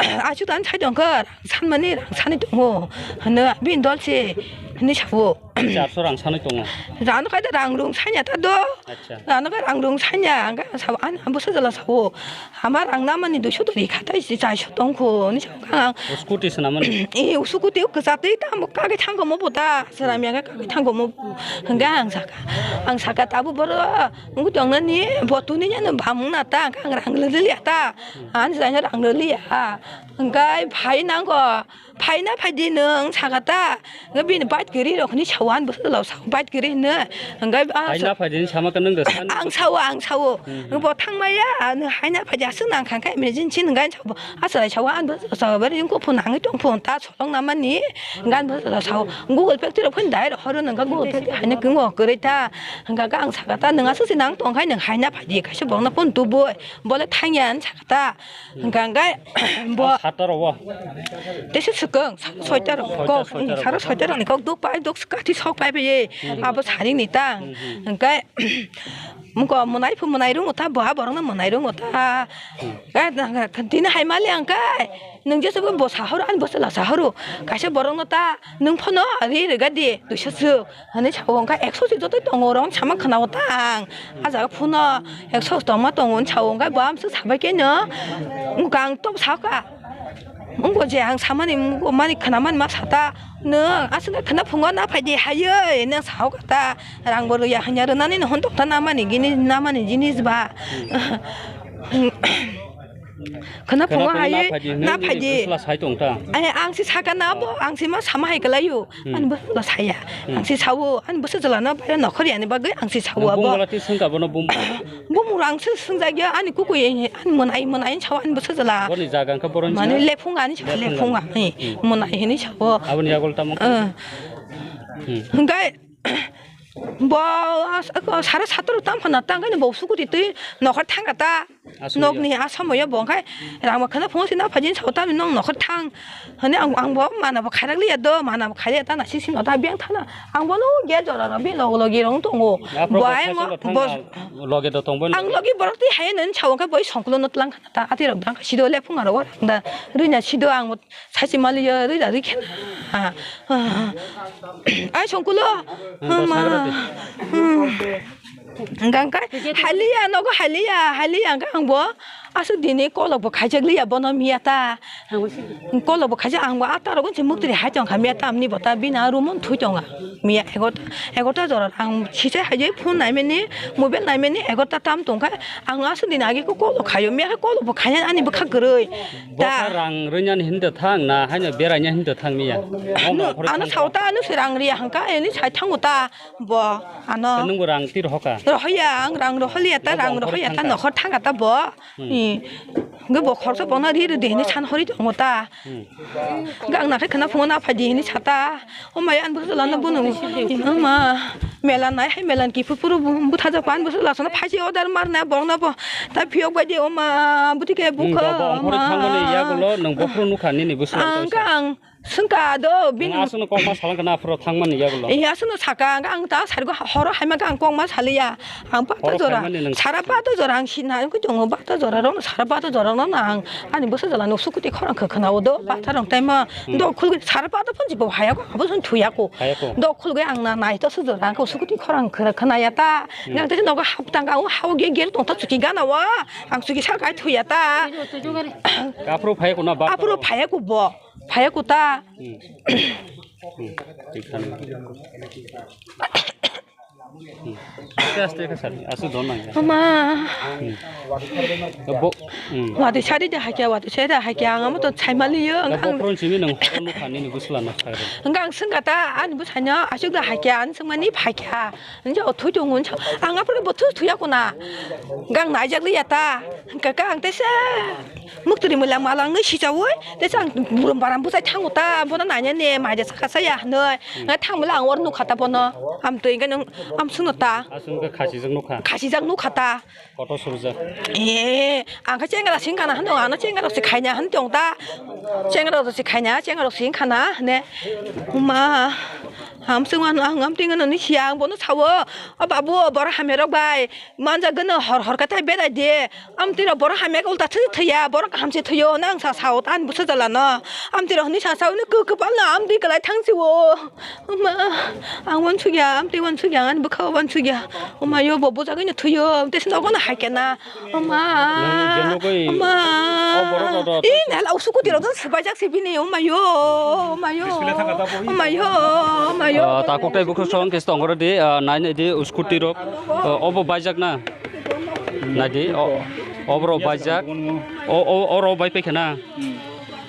Aswk tang sai tongkha, rang sanmani rang sanwi tongo, hwnwi bini dol se hwnwi sao. Charso rang sanwi tongo. Rano khai da rang rung sanya ta do. Acha. Rano khai rang rung sanya, ang sao, ang, ang bwsa jala sao. Ama rang namani duiso dori khatai si chaiso tongkho, hwnwi sao ang. O scooty se namani? Eh, o scooty o kwchatwi tamo kagwi thangkhomo bo ta, sera miya kagwi thangkhomo bo. Hwnkhe ang saka, ang saka tabo boro, wngwi tongnani, bo tuni nani bamung na ta, ang rang lili ta. Ani jaina rang rwliya. Hwnkhe phai nango. Phaina phaidi nwng saka ta. Hwnkhe bini bike kwrwi rok hinwi sao ani bwsajwk sao bike kwrwi hwnwi. Hwnkhe ah, Phaina phaidi hinwi sama khe nwng da san. Ang sao, ang sao. Hmm. Hwnkhe bo thangmaya, ah, nwng haina phaidi aswk nang kha hwnkhe emergency hwnkhe sao. Achwlai sao ani bwsajwk sao bari wngkha phone nangwi tong phone ta solong namani. Hwnkhe ani bwsajwk sao. Google Pay twi rok phone dai rok horo nwng kha Google Pay twi haina kwrwi ta. Hwnkhe ang saka ta nwng aswk se nang tong khai nwng haina phaidi kaisa borokno phone tubui. Bole thangya hinwi saka ta. Hwnkha hwnkhe bo Ah, satta rok o. Teisa swkang, sara soita rok Soita, kok, soita rok. Sara soita rok ni kok duk pai, duk kathi sok pai bai ye. Hmm. Abo saring ni tang. Hmm, hmm. Hwnkhe muko mwnai phu mwnai rung ta, bo borok no mwnai rung ta. Hmm. Ga, ga, ga, tini hai mali ang kai. Nwng jesa bo sahoro, ani bwsajwk sahoro. Kaisa borok no ta, nwng phano ri rega di, duiso swk. Hwnwi sao, hwnkhe ekso se jotoi tongo, oro sama khwnao ta ang. A jaga phone-o ekso tongma tongo hwnwi sao, hwnkhe bo amswk sabai khe no, wngkha ang tok sao ka. Wngkha je ang samani, wngkha mani khwnamani ma sata, nwng aswk khwna phungo na phaidi hayoi, nwng sao ka ta, rang bo rwya hanya rwnani no hwn tokta namani gini, namani jinis ba. Khwna phungo Khwna phungo hai, na phaidi hwnwi na phaidi. Bwsla sai tong ta. Ai, ang si saka na bo, ang si ma sama hai kwlaio. Hmm. Ani bwsla saya. Hmm. Ang si sao, ani bwsajwla no bai nokhor yani bagwi ang si sao Nang abo. Bung bala ti swngka bono bung. Bung rang si swngjak ya, ani kukui, ani mwnai, mwnai sao, ani bwsajwla. Boni jaga wngkha boroni Mane sina? Lephung ani sao, Lephung lephung ani. Hmm. Mwnai hini sao. Aboni yagol tamo? Eh. Hmm. Hwnkhe Bo as-, ako sara satro tam phana tang khe bo sukuti twi nokhor thang kha ta. Aswk nok ya. Ni asomo yo bo khai rang ma khana phung sina phajin sao ta nong nokhor thang. Hane ang, ang bo mana bo khairak liya do, mana bo khaiya ta na sising no ta biang thana. Ang bo no ge jora ro bi log logi rong tongo. Aphuru Bo bo ai ngo khaichalo thang bo na loge do tong bo no. Ang logi borok ti hai nen sao khe boi songkulo no tlang khana ta ati rok dang sido le phung aro da rina sido ang Sachi maliya rwi rari khena. Ai songkulo. Ang ta Ma. Sagra de. Gangkai haliya nogo haliya haliya ang bo. Asu dini kolok bo khaijak liya bono miya ta. Kolok bo khaijak ang bo ata rogo se muktri hai tong kha miya ta amni bota bina rumon thui tonga. Miya egota egota jora ang sise hai phone naimani mobile naimani egota tam tongkha. Ang asu dini agi ko kolok khayo miya kolok bo khaiya ani bwkha kwrwi. Bo Ta. Kha rang rwinani hinda thang na haino beraina hinda thang miya. Ano, ano sao ta, ano se rang riya hangka, ani sai thango ta, bo, ano. Nungbo rang ti rohoka? Rohoya, ang rang roholiya ta, Bo rang bongkhor rohoya ta, thangka? Nokhor thangka ta bo. Hmm. Ni, nge bo khorsa bona ri ri de hini san hori tongo ta. Hmm. Gang na khe khana phungo na phai di hini sata. O mai an bwsala no bono. Ima mela nai hai mela ki phu puru butha ja pan bwsala sana phaji order mar na bong na bo. Ta phiyok bai di o ma buti ke bukha. Bo bongkhor thangmani yagulo nang bokhro nukha nini bwsala. Ang ka ang sengka do bin. Aswkno kokma salang kana phuro thangmani yagulo. Eh aswkno saka ang ta sargo horo haima ang kokma saliya. Ang bata jora. Sara bata jora ang sina ang kujongo bata jora rong sara bata jora no ang. Ani bwsa jala nuk sukuti khorang khe khwna o do bata rong taima. Hmm. Do khulgi sara bata phunji bo haya ko abo sun thuya ko. Haya ko. Do khulgi ang na nai to su jora ang ko sukuti khorang khe khwna ya ta. Hmm. Nang te nogo hap tang ang hao ge gel tong ta chuki gana wa. Ang chuki sa kai thuya ta. Kaphuru phaya ko na ba. Aphuru phaya ko bo. Phaya ko ta. Hmm. Hmm. Thik kha. Aste aste khe sadi, aswk don nang ya. Ama. Hmm. Bo, hmm. Wati sadi de hakya, wati sadi de hakya, ang amo to chaimali yo, ang, Da ang. Bokhron simi nang horo nukha nini bwsla na khairo. Ang, ang sengka ta, ani bwsanya, aswk da hakya, ang sengmani phakya. Ang je othoi tong unsa, ang apro bo thu thuya kuna. Ang naijak liya ta, kaka ang tesa. Muktri mula malang nwi sichaui, tesa ang burum baram bwsai thango ta, bono nanya ne, maida saka saya, nwi. Nga thangmala ang or nukha ta bono, amtwi, ang, Amswngno ta. Aswng khe khasijak nukha. Khasijak nukha ta. Kotor surjak. Eh, ang khe chengra sing kana hano, ano chengra se khaina han tong ta. Chengra se khaina, chengra sing kana ne. Uma, amswng ano ang amting ano ni siang bono sawo. O babu, bor hamya rok bai. Manja gano hor hor khe tai berai de. Amtwi rok borok hamya khe ulta thwi thwiya, borok kaham se thwio, nang sa sao, ani bwsa jala no. Amtwi rok hwnwi sa sao, ni kwk kwpal no amtwi kwlai thang si o. Ma, ang uansukya, amtwi uansukya, ani bwkha uansukya. O ma yo, bo bujagwi no thwio, amtwi se nogo no hai khe na. O ma, Nang je nugwi o borok rok rw. I nala usuk kuti rok swbaijak se bini, o ma yo, o ma yo. O ma yo, o ma yo. Ah, takhuk tei bukhuk song khe tong oro di, ah, nai nai di uskuti rok. Ah, obo baijak na. Naidi, o, oborok baijak. O, o, oro bai paikha na. Hmm.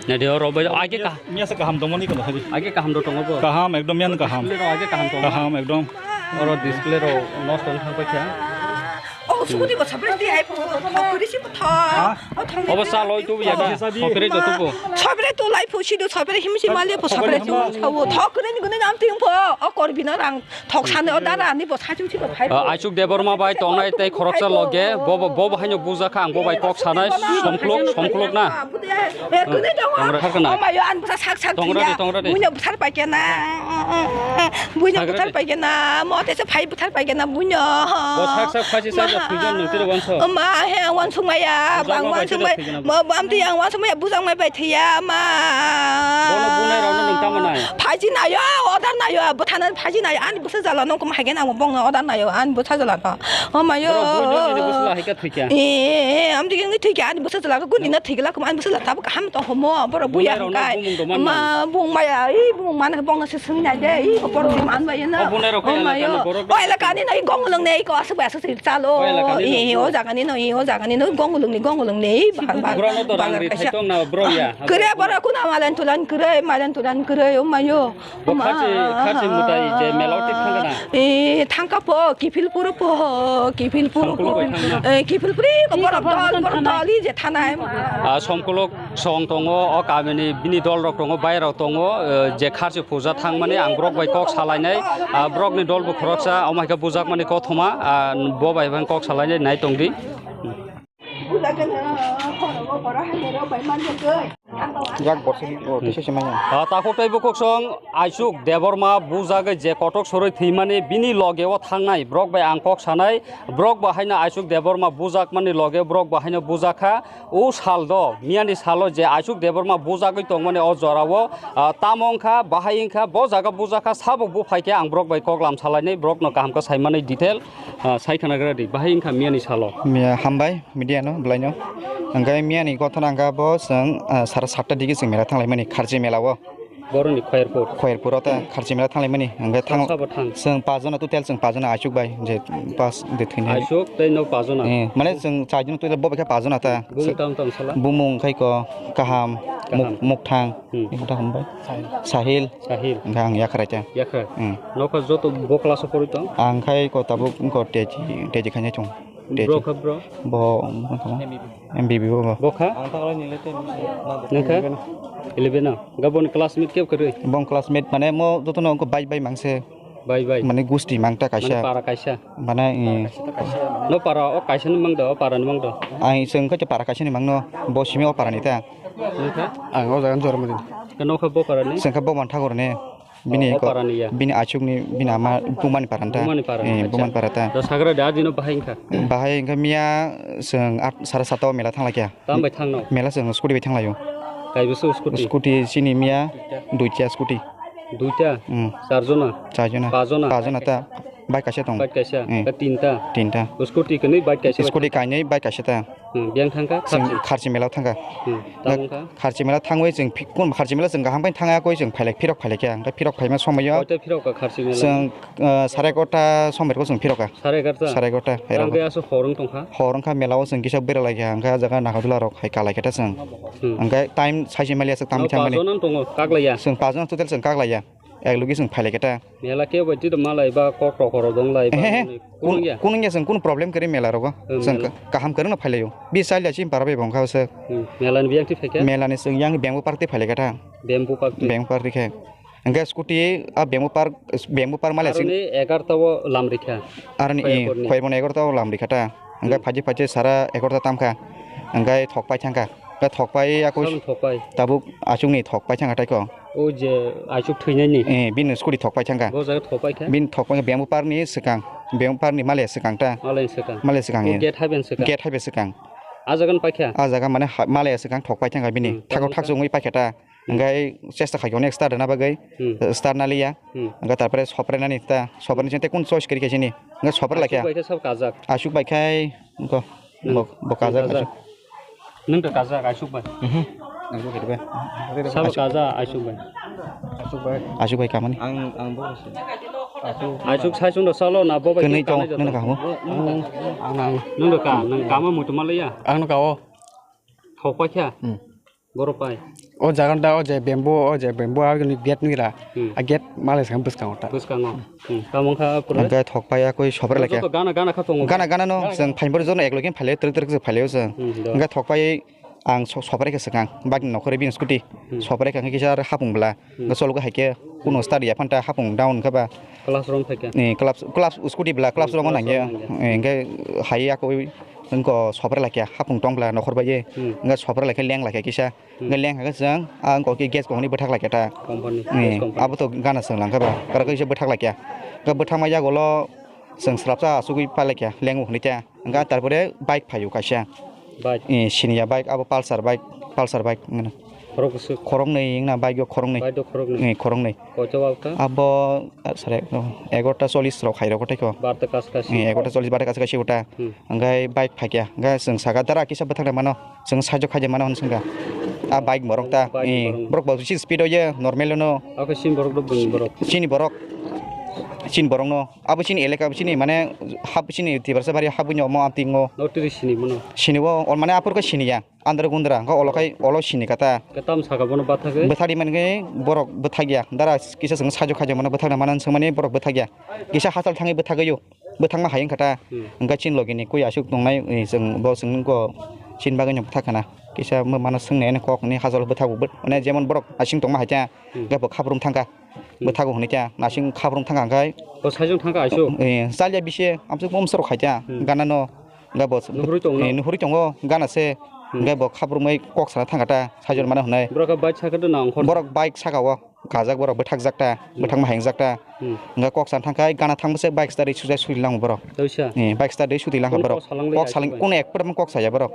Naidi, oro bai, age ka. Miya se kaham tongmani kono hari. Age kaham do tongo bo. Kaham, ekdom yan kaham. Display ro age kaham tongo. Kaham, ekdom. Oro display ro nosto wng thang paikha. O, sukudi bo sabri di ai po, thok kuri si po thok. Ha? O, thok. Obo sa loi tu ya da. Thok kisa di. Thok kuri tu tu po. Sabri tu lai po si do, sabri him si mali po, sabri tu sa o. Thok kuri ni gune nam ting po. O, kor bina rang. Thok sani o dara ani bo sachung chiko phai. Ah, Aisuk Debbarma bai tongnai tei khoroksa loge bo, bo, bo haino bujak kha, ang bo bai kok sanai, somklok, somklok na. Eh, kuni dong. Tongra thar kana. O mayo, an bwsa sak sak. Tongra di, tongra di. Buino bwsar pai kena. Buino bwsar pai kena. Mo te se phai bwsar pai kena buino. Bo sak sak phai si sak sak thujon nung tiro wanso. Ma he, ang wansuk maya, bang wansuk maya. Mo bam ti ang wansuk maya, bujak mai bai thiya ma. Bono bunai rok no nung tamo nai. Phaji nayo, order nayo, bwthana phaji nayo, ani bwsa jala no kum hagen amo bongno order nayo, ani bwsa jala no. O mayo. Borok bui nini bwsla hai khe thwikya. Eh, eh, eh, amdi khe thwikya, ani bwsa jala ko guni na thwikla kum ani bwsa jala tabuk ham to homo, borok buya hangkai. Bunai rok no bumung do man man. Ma, bung maya, i bung man bongno se swngwi nai de, i borok di man bai na. O bunai rok khe elaka ni borok. O elaka ni no i gong lung ne, i ko asuk bai asuk se chalo. O elaka ni no. I o jaga ni no, i o jaga ni no gong lung ni, gong lung ni, i bang bang. Borok no to rang ri thai tong na borok ya. Kre borok kuna malen tulan kre, malen tulan kre, o mayo. Bo kharchi, kharchi mutai je mela o tik thang kana? Eh, thangka po, Kiphilpur po, Kiphilpur. Songkolok bai thangna? Eh, Kiphilpuri ko borok dol, borok dol i je thanai. Ah, Songkolok song tongo, o kamini bini dol rok tongo, bai rok tongo, eh, je kharchi puja thangmani ang borok bai kok salainai, ah, borok ni dol bo khoroksa, omo hai khe bujakmani kothoma, ah, bo bai kok salainai nai tongdi. Yak borsi, oh, tisa se manya. Ah, takhuk tei bukhuk song Aisuk Debbarma bujagwi je kotok sorwi thwimani bini loge o thangnai borok bai ang kok sanai, borok bo haino Aisuk Debbarma bujakmani loge borok bo haino bujakha. O sal do, miyani salo je Aisuk Debbarma bujagwi tongmani o jorao, ah, tamo wngkha, bahai wngkha, bo jaga bujakha, sabo buphai khe ang borok bai kok lam salainai, borokno kaham khe saimani detail, ah, sai khna gra di, bahai wngkha miyani salo. Miya hambai. Media no, belai no. Hingke miya ni gothana hingke bo chwng, ah, sara satta digi chwng mela thang lai mani, kharchi mela o. Boroni Khoyerpur. Khoyerpur o ta kharchi mela thang lai mani. Hingke thang, sabo thang. Chwng pajona total chwng pajona achuk bai, je pas de thwinai. Achuk tei no pajona. Eh, mane chwng chajona total bo bai khe pajona ta. Bumung tang tang sala. Bumung khai ko kaham, kaham. Muk-, mukthang. Hmm. Mukthang hambai. Sahil. Sahil. Hingke ang yakhrai ta. Yakhrai. Hmm. Nokha joto bo class o poroi tong? Ang khai ko tabuk ko teji, teji khainai chwng. Bro kha bro? Bo, bo kha? M B B bo bo. Bo kha? Nang kha? Eleven o. Ga boni classmate kebo kwrwi? Bong classmate mane mo jotono wngkha bai bai mangse. Bai bai. Mane gusti mangta kaisa. Mane para kaisa. Mane, eh. No para o kaisa ni mangda, o para ni mangda. Ai chwng khe para kaisa ni mangno, bo simi o para ni ta. Nang kha? Ang o jaga ni Jormodin. Ke no kha bo para ni? Chwng khe bo man Thakur ni. Bini o, o ko, parani ya? Bini achuk ni, bini ama Bumani paranta. Bumani paranta, eh, acha. Bumani paranta. Da sagra da dino bahai wngkha? Bahai wngkha miya chwng at, sara sata o mela thang lai kha. Tam bai thang no? Mela chwng scooty bai thang lai o. Kaibo se scooty? Scooty chini miya duita scooty. Duita? Hmm. Char jona? Char jona. Pas jona? Pas jona ta. Bike kaisa tong. Bike kaisa, hmm. Ka tinta. Tinta. Scooty kwnwi bike kaisa. Scooty kainwi bike kaisa ta. Hmm, biyang thangkha, chwng kharchi. Kharchi mela thangkha. Hmm, tamo wngkha? Kharchi mela thangwi chwng phi-, kun kharchi mela chwng kaham khe thangya koi chwng phailai phirok phailai khe ang khe phirok phaima somoi o. Koita phirok ka kharchi mela? Chwng, ah, sare egarota somoi o chwng phirok kha. Sare egarota? Sare egarota. Tamo khe aswk hor wng tongkha? Hor wngkha mela o chwng kisa bera lai kha hwnkhe ah jaga nagadula rok hai kalai khe ta chwng. Hmm. Hwnkhe time saisi mali aswk tamo thangmani. No pas jona wng tongo, kak laiya? Chwng pas jona total chwng kak laiya. Ek logi chwng phailai khe ta. Mela kebo twi rw malai ba kok rok rw dong lai ba. Ehe, he. Kunu wngya? Kunu wngya chwng kunu problem kwrwi mela rogo. Hmm, chwng mela. Ka-, kaham kwrwngno phailaio. Bini chali ya chini para bai bo wngkha se. Hmm, mela ni biyang twi phaikha? Mela ni chwng yang bamboo park twi phailai kha ta. Bamboo park twi? Bamboo park twi khe. Hwnkhe scooty a Bamboo Park, Bamboo Park male sing. Aroni egarta o lam rikha. Aroni i Khoyerborni. Khoyerborni egarta o lam rikha ta. Hwnkhe Hmm. phaji phaji sara egarta tamkha. Hwnkhe thok pai thangkha. Hwnkhe thok pai yakui Samung thok pai. Tabuk achukni thok pai thangkha taiko. O je achuk thwinaini. Eh, bini scooty thok pai thangkha. Bo jaga thok pai kha. Bini thok pai Bamboo Park ni swkang. Bamboo Park ni male swkang ta. Male swkang. Male swkang O ye. gate haiben swkang. Gate haibe swkang. A jaga ni pai kha. A jaga mane ha-, male swkang thok pai thangkha bini. Hmm, Thakok tabuk thakchuk wngwi pai kha ta. Hmm. Hwnkhe chesta khaikhe onek start rwna bagwi, Hmm. start naliya. Hmm. Hwnkhe tarpore soprenani ta, soprenani chwng tei kun choice kwrwi khe sini. Hwnkhe sopre laikha. Achuk bai khe sab kajak. Achuk bai khai, hwnkhe Nang bo, bo kajak kajak. Achuk. Nwng to kajak, achuk bai. Mhm. Nang bo khe bai. Sab kajak, achuk bai. Achuk bai. Achuk bai kamani. Ang, ang bo se. Achuk. Achuk sai chung do salo na bo bai Kwnwi kanai tong, jotong. Nwng ka ho. Ang, ang. Nwng do ka, nwng kama mutu malaya. Ang no ka o. Thok pai kha. Hmm. Borok pai. O jaga da o je bamboo, o je bamboo agini gate nwi ra. Hmm. A gate male swkang bwskango ta. Bwskango. Hmm. Tamo wngkha pura. Hwnkhe thok pai yakui sopre laikha. Joto gana gana kha tongo. Gana gana no Gana chwng gana. phaimani jono eklogi phaileo twrwk twrwk se phaileo chwng. Hmm, do. Hwnkhe thok pai ang so-, sopre khe swkang. Bagni nokhorwi bini scooty. Hmm. Sopre khe hwnkhe kisa hapung bwla. Hmm. Hwnkhe chologo hai khe kuno start ya phanta hapung down khe ba. Class rong phaikha. Ni class, class scooty bwla class Hmm, rong class nangya. rong nangya. Hwnkhe hai yakui wngkha sopre laikha hapung tong bwla nokhor bai ye. Hmm. Hwnkhe sopre laikha leng laikha kisa. Hmm. Hwnkhe leng hwnkhe chwng, ah, wngkha khe gas kokni bwthak laikha ta. Company, Hmm, gas company. Abo to gana chwng langkha ba, kwrak khe bwthak laikha. Hwnkhe bwthakma yagulo chwng swrapsa achugwi pailaikha, lengo hwnwi ta. Hwnkhe tarpore bike phaio kaisa. Bike. Eh, siniya bike, abo Pulsar bike, Pulsar bike hwnkhe. Khorok bwswk? Khoroknwi wngna bike o khoroknwi. Bike o khoroknwi? Eh, khoroknwi. Koito wngkha? Abo, ah, sare, egarota chollish rok hai rok tei kho. Barta kacha kachi. Eh, egarota chollish barta kacha kachi uta. Hmm. Hwnkhe bike phaikha, hwnkhe chwng saka dara kisa bwthaknai mano. Chwng saijo khaidi mano hwn swngkha. A bike borok ta, Bike eh, borok. borok bo bisi speed o ye normal no. Ako chini borok do bwrwi borok. Chini borok, chini borok no. Abo chini elaka, chini mane hap chini Tiprasa bari hap nyo mo ating o. No tiri sini mano. Sini o, on mane apor ko sini ya. Andra gundra, ko olo kai, olo sini kata. Katam saka bono bathagwi. Bwthakdi man khe borok bwthakya. Dara kisa chwng saijo khaidi mano bwthakna mano swngmani borok bwthakya. Kisa hachal thangwi bwthagwi o. Bwthakma hai wngkha ta. Hmm. Hwnkhe chini logi ni kwi aswk tongnai, eh, chwng bo chwng kok chini bagwi no bwthak khana. Kisa ma-, mano swngnai ani kok ni hachalo bwthago bwt-, mane jemon borok asing tongma hai ta, Hmm. hwnkhe bo khabrum thangkha. Hmm. Bwthago hwnwi ta, asing khabrum thangkha hwnkhe. Bo saichung thangkha aswk? Eh, chalya bisi amswk bomsor khai ta, Hmm. gana no, hwnkhe bo Nuhuri tongo? Eh, nuhuri tongo, gana se, Hmm. hwnkhe bo khabrumwi kok sana thangkha ta, saichung mano hwnwi. Borok khe bike sakhe to nang khor? Borok bike saka o. Kajak borok bwthakjak ta, Hmm. bwthakma haingjak ta. Hmm. Hwnkhe kok sana thangkhai gana thangma se bike start sujak sui lang borok. Toisa? Eh, bike start sui lang Kono borok. Kok salang le Kok ya saling sibai? Kono ek pram kok saya borok.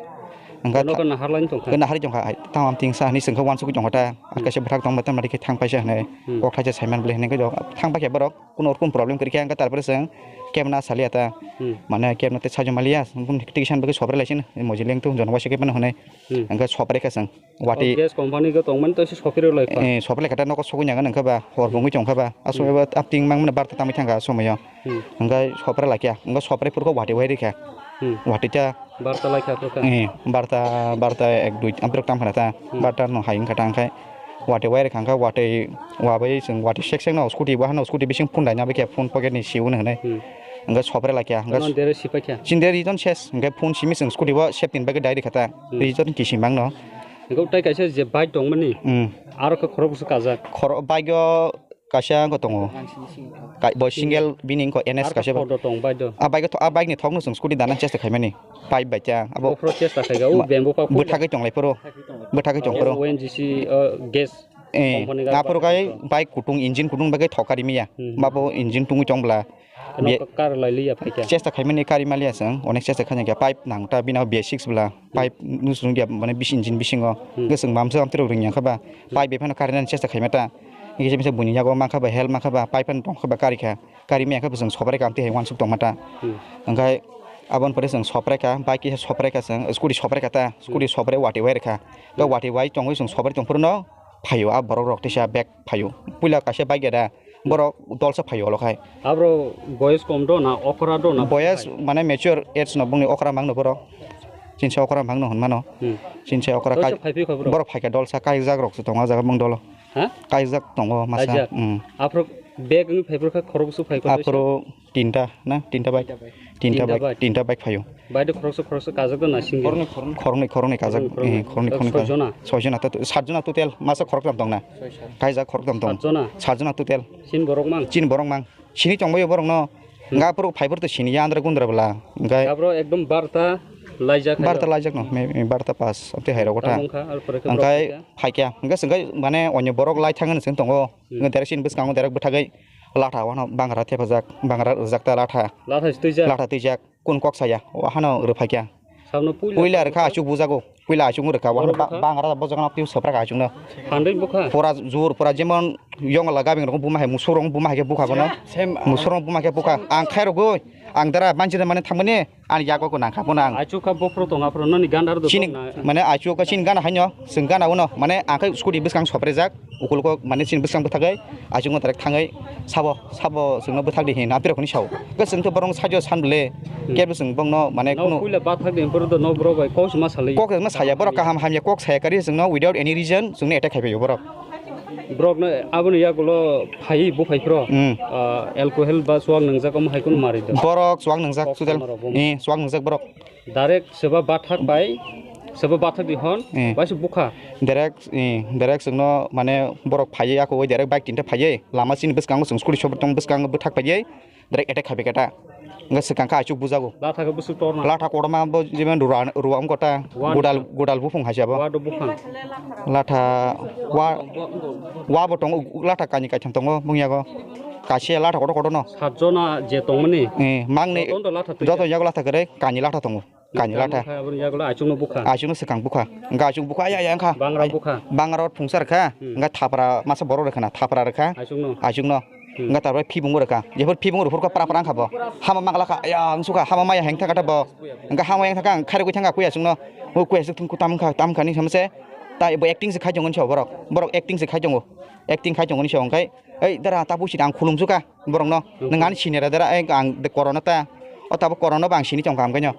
Hwnkhe Kono tha-, kono harlain tongkha? Kono hari tongkha, ai, tang am ting sa hwnwi chwngkha wansugwi tongkha ta. Hmm. Kaisa bwthak tongma tang mari khe thang paisa hwnwi. Hmm. Kok thaisa saiman bwle hwnwi khe thang paikha borok. Kono rokom problem kwrwi khe hwnkhe tarpore chwng kebna saliya ta. Hmm. Mane kebna tei sajwk maliya. Twi kisan bagwi sopre lai sini. Moji leng tu jon waisa khe mano hwnwi. Hmm. Hwnkhe sopre khe chwng. Watwi. O, gas company go tongmani to se sopirok lai kha. Eh, sopre lai kha ta, nogo sogwi nangani wngkha ba, hor bo wngwi tongkha ba. Aswk Hmm. eba apting mang mani barta tangwi thangkha a somoyo. Hmm. Hwnkhe sopre lai kha, hwnkhe sopre phuru khe watwi wai rikha. Hmm. Watwi ta. Barta lai kha phuru kha. Eh, barta, barta ek dui amtwrwk tang phana ta. Hmm. Barta no hai wngkha ta hwnkhe watwi wai rikha, hwnkhe watwi wabai chwng watwi sek sek no scooty bo hano scooty bising phone laina bai khe phone pocket ni siwi hwnwi. Hmm. Hwnkhe sopre lai kha, hwnkhe Ano dere sipai kha. Chini de reason ses, hwnkhe phone simi chwng scooty bo safety ni bagwi dai rikha ta. Hmm. Reason kisimang no. Hwnkhe tei kaisa je bike tongmani, Hmm. aro khe khorok bwswk kajak. Khoro-, bike o kaisa wngkha tongo. Kai-, bo single bini wngkha N S Aro kaisa ba. Photo tong bike do. A bike o tho-, a bike ni thok no chwng scooty dana chesta khaimani. Pipe bai ta. Abo Off-road chesta khaika, o ma-, bamboo pa bwthagwi tonglai phuru. Bwthagwi tong phuru. O N G C, o, gas Eh, company ga aphuru kai bike. Bike kutung engine kutung bagwi thok kari miya. Hmm. Babo engine tungwi tong bwla. Ano Be-, ka-, kar lai liya phaikha. Chesta khaimani kari maliya chwng, onek chesta khaina khe pipe nang ta bini B six bwla, Hmm. pipe nusung ya mane bis engine bisingo, Hmm. hwnkhe chwng mamsa amtwrwk ringya kha ba, Hmm. pipe bephano karinani chesta khaima ta, hwnkhe se buini yago mankha ba help mankha ba, pipe phano tongkha ba karikha, kari maya khe bo chwng sopre kha amtwi hai uansuk tongma ta, Hmm. hwnkhe aboni pore chwng sopre kha, bike kisa sopre kha chwng, scooty sopre kha ta, scooty Hmm. sopre watwi wai rwkha, hwnkhe Hmm. watwi wai tongwi chwng sopre tongphuru no phaio, a borok rok teisa bag phaio, puila kaisa bike ya da, Borok dolsa phaio olo khai. Abro boyes kom do na okra do na Boyes phai? Mane mature age no bongni okra mangno borok. Chinsa okra mangno hwnmano. Hmm. Chinsa okra Dolsa kai-, phai phi kha borok? Borok phaikha dolsa kaijak rok se tongo o jaga bong dolo. Ha? Kaijak tongo masa. Kaijak? Hmm. Aphro Bag wngwi phaiphuru kha khorokbwswk phai kha. Aphuru tinta na, tinta bike. Tinta bike. Tinta bike. Tinta bike phaio. Bike de khoroksa khoroksa kajak da na singil. Khoroknwi khoroknwi kajak. Khoroknwi khoroknwi. Eh, khoroknwi khoroknwi khoroknwi. Soi jona. Soi jona to, sat jona total masa khoroktham tong na. Soi sat. Kaijak khoroktham tong. Sat jona. Sat jona total. Chin borok mang. Chin borok mang. Sini tongbaio borokno. Hmm. Hwnkhe aphuru phaiphuru to sini ya andra gundra bwla. Hwnkhe aphuru ekdom barta laijak. Barta laijak no, me, me barta pas. Abtwi hai rogo ta. Tamo wngkha, aphuru khe borok hwnkhe phaikha. Phaikha. Hwnkhe swngkhe mane onyo borok lai thangani swng tongo. Hmm. Hwnkhe direct sini bwskango direct bwthagwi latha wano bangra thepajak, bangra rwjak ta latha. Latha se twijak. Latha twijak. Kun kok saya, o hano rwphaikha. Sabno puila puila rwkha, achuk bujago. Puila achuk rwkha, o hano ba-, bangra bojagano piu soprak achukno. Handai bukha. Pura jur, pura jemon yongla gabing rok buma hai, musuk rok buma hai khe bukha bono. Musuk rok buma hai khe bukha. Ang khai rogoi, ang dara manchida mane thangmani, ani yago ko nangkha bono ang. Achuk kha bophro tong aphro noni gandar do. Chini, mane achuk kha chini gana haino, chwng gana uno, mane ang khai scooty bwskang soprejak. Ukulgo mane chini bwskang bwthagwi achukno direct thangwi sabo, sabo chwngno bwthakdi hin apirok hinwi sao. Hwnkhe chwngkhe borokno sajo san bwle, hmm, kebo chwng bongno mane no kunu puila bathakdi, borok no borok bai kok se ma salai. Kok se ma saya, borok kaham hamya kok saya kari chwngno without any reason chwngno attack khai phaio borok. Borokno aboni yagulo phaiwi buphai phro, hmm, ah, alcohol ba chuak nwngjak omo hai kunu mari do. Borok chuak nwngjak total. Eh, chuak nwngjak borok. Direct seba bathak bai, seba bathak di hon, eh, bai se bukha. Direct, eh, direct chwngno mane borok phaiwi ako oi direct bike tinta phaiwi lama chini bwskango chwng scooty sopor tong bwskango bwthak phaiwi direct attack khai khe ta. Hwnkhe swkang khe achuk bujago. Latha khe bwswk torna. Latha kotorma bo jemon rua, rua wng kota. Wa. Godal, godal buphung hai se abo. Wa do buphang. Latha wa, wa bo tongo, latha kani kaitham tongo bungyago. Kasia latha kotor kotor no. Sat jona je tongmani. Eh, mangni. Joto yago latha kwrwi kani latha tongo. Kani latha. Aboni yagulo achukno bukha. Achukno swkang bukha. Hwnkhe achuk bukha, aya, aya, wngkha. Bangra bukha. Bangra phungsa rwkha. Hmm. Hwnkhe thapra masa borok rwkha na, thapra rwkha. Achukno. Achukno. Hmm. Hwnkhe tarpore phibung rwkha. Jephuru phibung rwphuru kha pra pra wngkha bo. Hama manglakha, aya, wngsukha, hama maya hengthakha ta bo. Hwnkhe hama yang thangkha, ang khairogwi thangkha kuya achukno. Bo kuya achuk thangkha tam kha, tam kha ni samse. Ta bo acting se khai tongo ni sa borok. Borok acting se khai tongo. Acting khai tongo ni sa hwnkhe. Ei, dara, ta busi ang khulumsukha. Borokno, hmm, nwng ani senior dara, eh, ang de korona ta. O tabuk korona bo ang sini tongkha, amkhe no.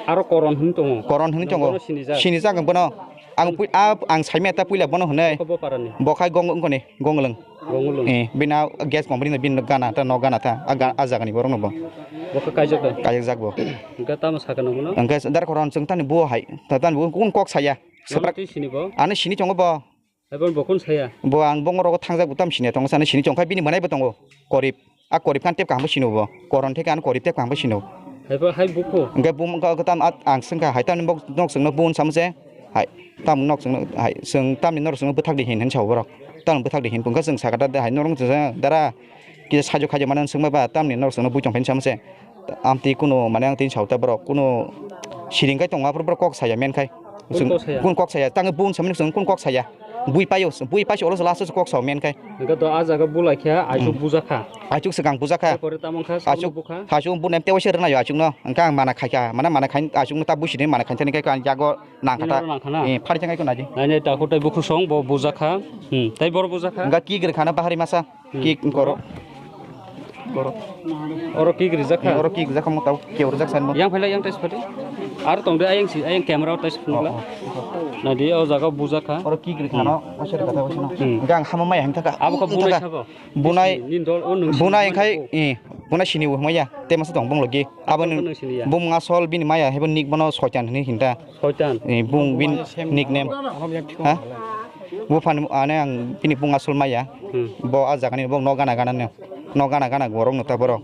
Aro koron hwn tongo. Koron hwn tongo. Bono sinijak. Sinijak ang bono. Ang pui-, a, ang saimya ta puila bono hwnwi. Bo parani. Bo khai gong wngkoni, gong lwng. Gong lwng. Eh, bina gas company no bin gana ta, no gana ta. A ga-, a jagani borokno bo. Bo khe kaijak da? Kaijak bo. Hwnkhe tamo sakha nang bono? Hwnkhe dar koron chwng tani bo hai. Ta tani bo kun kok saya. Ano twi sini bo? Ano sini tongo bo. Haibo bo kun saya. Bo ang bongor rogo thangjak bo tam sini tongo, sani sini tongkha bini mwnai bo tongo. Korib. A korib khan tep kaham bo sino bo. Koron theke ano korib tep kaham bo sino. Haibo hai bukhu. Hwnkhe bum wngkha tam at ang swngkha hai tamni bok nok chwngno bun samse. Hai tam nok chwngno hai chwng tamni norok chwngno bwthak di hin hin sao borok. Tam bwthak di hin bwngkha chwng sakha da hai norok chwng dara kisa sajo khajo mano swngma ba tamni norok chwngno bui tong hin samse. Amtwi kunu mane ang tini saota borok kunu siring kai tongo aphuru borok kok saya men khai. Kok saya? Kun kok saya? Tang bun samani kun kok saya? Bui payo, bui paisi olo last kok sa men khai. Hwnkhe to a jaga bulai khe achuk, hmm, bujakha. Achuk swkang bujakha. Pore tamo kha achuk bukha. Achuk bun em tewaisa rwnayo achukno. Hwnkhe ang mana khaikha, mana mana khai achukno ta buisini mana khai thani khai yago nangkha ta. Nangkha na? Eh, phari thangkai ko naji. Nai nai ta kotai bukhusong bo bujakha. Hmm, tai bor bujakha. Hwnkhe ki gri khana bahari masa. Hmm. Ki koro. Koro. Oro ki grijak kha? Oro ki grijak kha mo tau ke grijak san mo. Yang phaila yang tais phati. Ar tong de ayang si ayang camera tais phunla. Oh, oh. Nadi o jaga bujak kha. Oro ki gri khano, hmm, o seri kata bosino. Hmm. Gang hama mai hang thaka. Abo kha bunai sabo. Bunai. Nin dol o nung bunai khai, eh, bunai sini bo maya. Te masa tong bong logi. Abo nung sini ya. Bung asol bini maya hebo nik bono soitan hini hinta. Soitan. Eh, bung bin nickname. Ha? Buphani ane ang bini bung asol maya. Hmm. Bo a jagani bo no gana gana no. No gana gana borok no ta borok.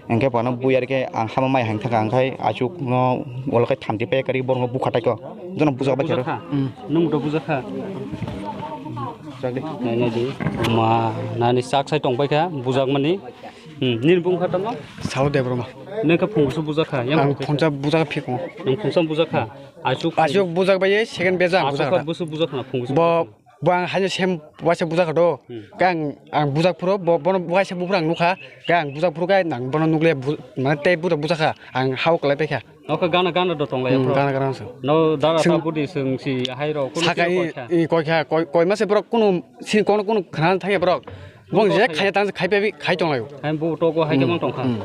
Engke bono buyar ke ang hama maya hang thaka ang khai achuk no wal khai thamti pe kari borok no bukha taiko. Jono bujak ba khero. Bujakha? Hmm. Nung do bujakha? Chak di. Nai nai di. Ma nani sak sai tong pai kha bujak mani. Hmm, nini bung kha tamo? Sao Debbarma. Nini kha phung su bujakha, yang ang phung sa. Phungsa bujakha phikung. Nang phungsa bujakha. Achuk. Achuk bujak bai second bejak achuk bujakha. Busu bujakha na phung su. Bo, bo ang hanya sem waisa bujakha do. Hmm. Kang ang bujak phuro bo, bono waisa buphur ang nukha. Kang bujak phuro kai nang bono nukle bu-, mane tei bujakha. Ang hao kalai paikha. Nokha gana gana do tonglai. Hmm, phro. Gana gana so. No dara ta budi sung si hai ro. Saka i, i koi kha, koi, koi mase borok kunu si kono kunu khana thangya borok. Bong je khai tang khai pe khai tong layo. Hai bu to ko hai ke mang tong kha. Hmm.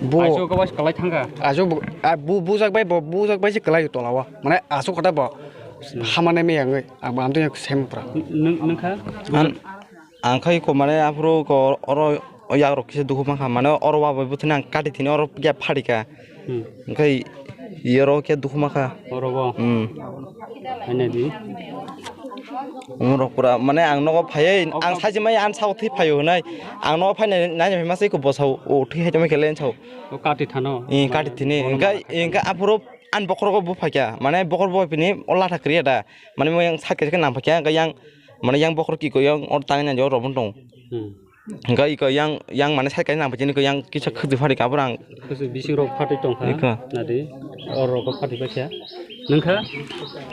Bu. Ajo ko was kalai thang kha. Ajo bu, a bu bujak bai bo bujak bai se kalai to lawa. Mane aso kota bo. Hmm. Hamane me yang ang am to sem pra. Nung nung kha. An. Ang khai ko mane aphuru ko oro yagrok kisa dukhu mankha, mane oro wabai buthani ang kati thini oro ya pharikha. Hmm. Khai yero khe dukhu mankha. Oro bo. Hmm. Haina di. Umrok pura mane ang nogo phaiwi ang sajimai ang sao thwi phaio hinai. Ang nogo phainai nai phai masai ko bosao o thwi hai tongma khe len sao. O kati thano. Ih, kati thini. Bono Engka, mata engka aphuru an bokhorok bo phaikha. Mane bokhor bo pini o latha kriya da. Mane mo yang sakhe sakhe nang phaikha. Engka yang mane yang bokhor ki ko yang or tang na jo robon tong. Hmm. Engka iko yang, yang mane sakhe nang phaikha ni ko yang kisa khwtwi phari ka borang. Khwtwi bising rok phatwi tongkha. Iko. Nadi. Or rok phatwi phaikha. Nangkha.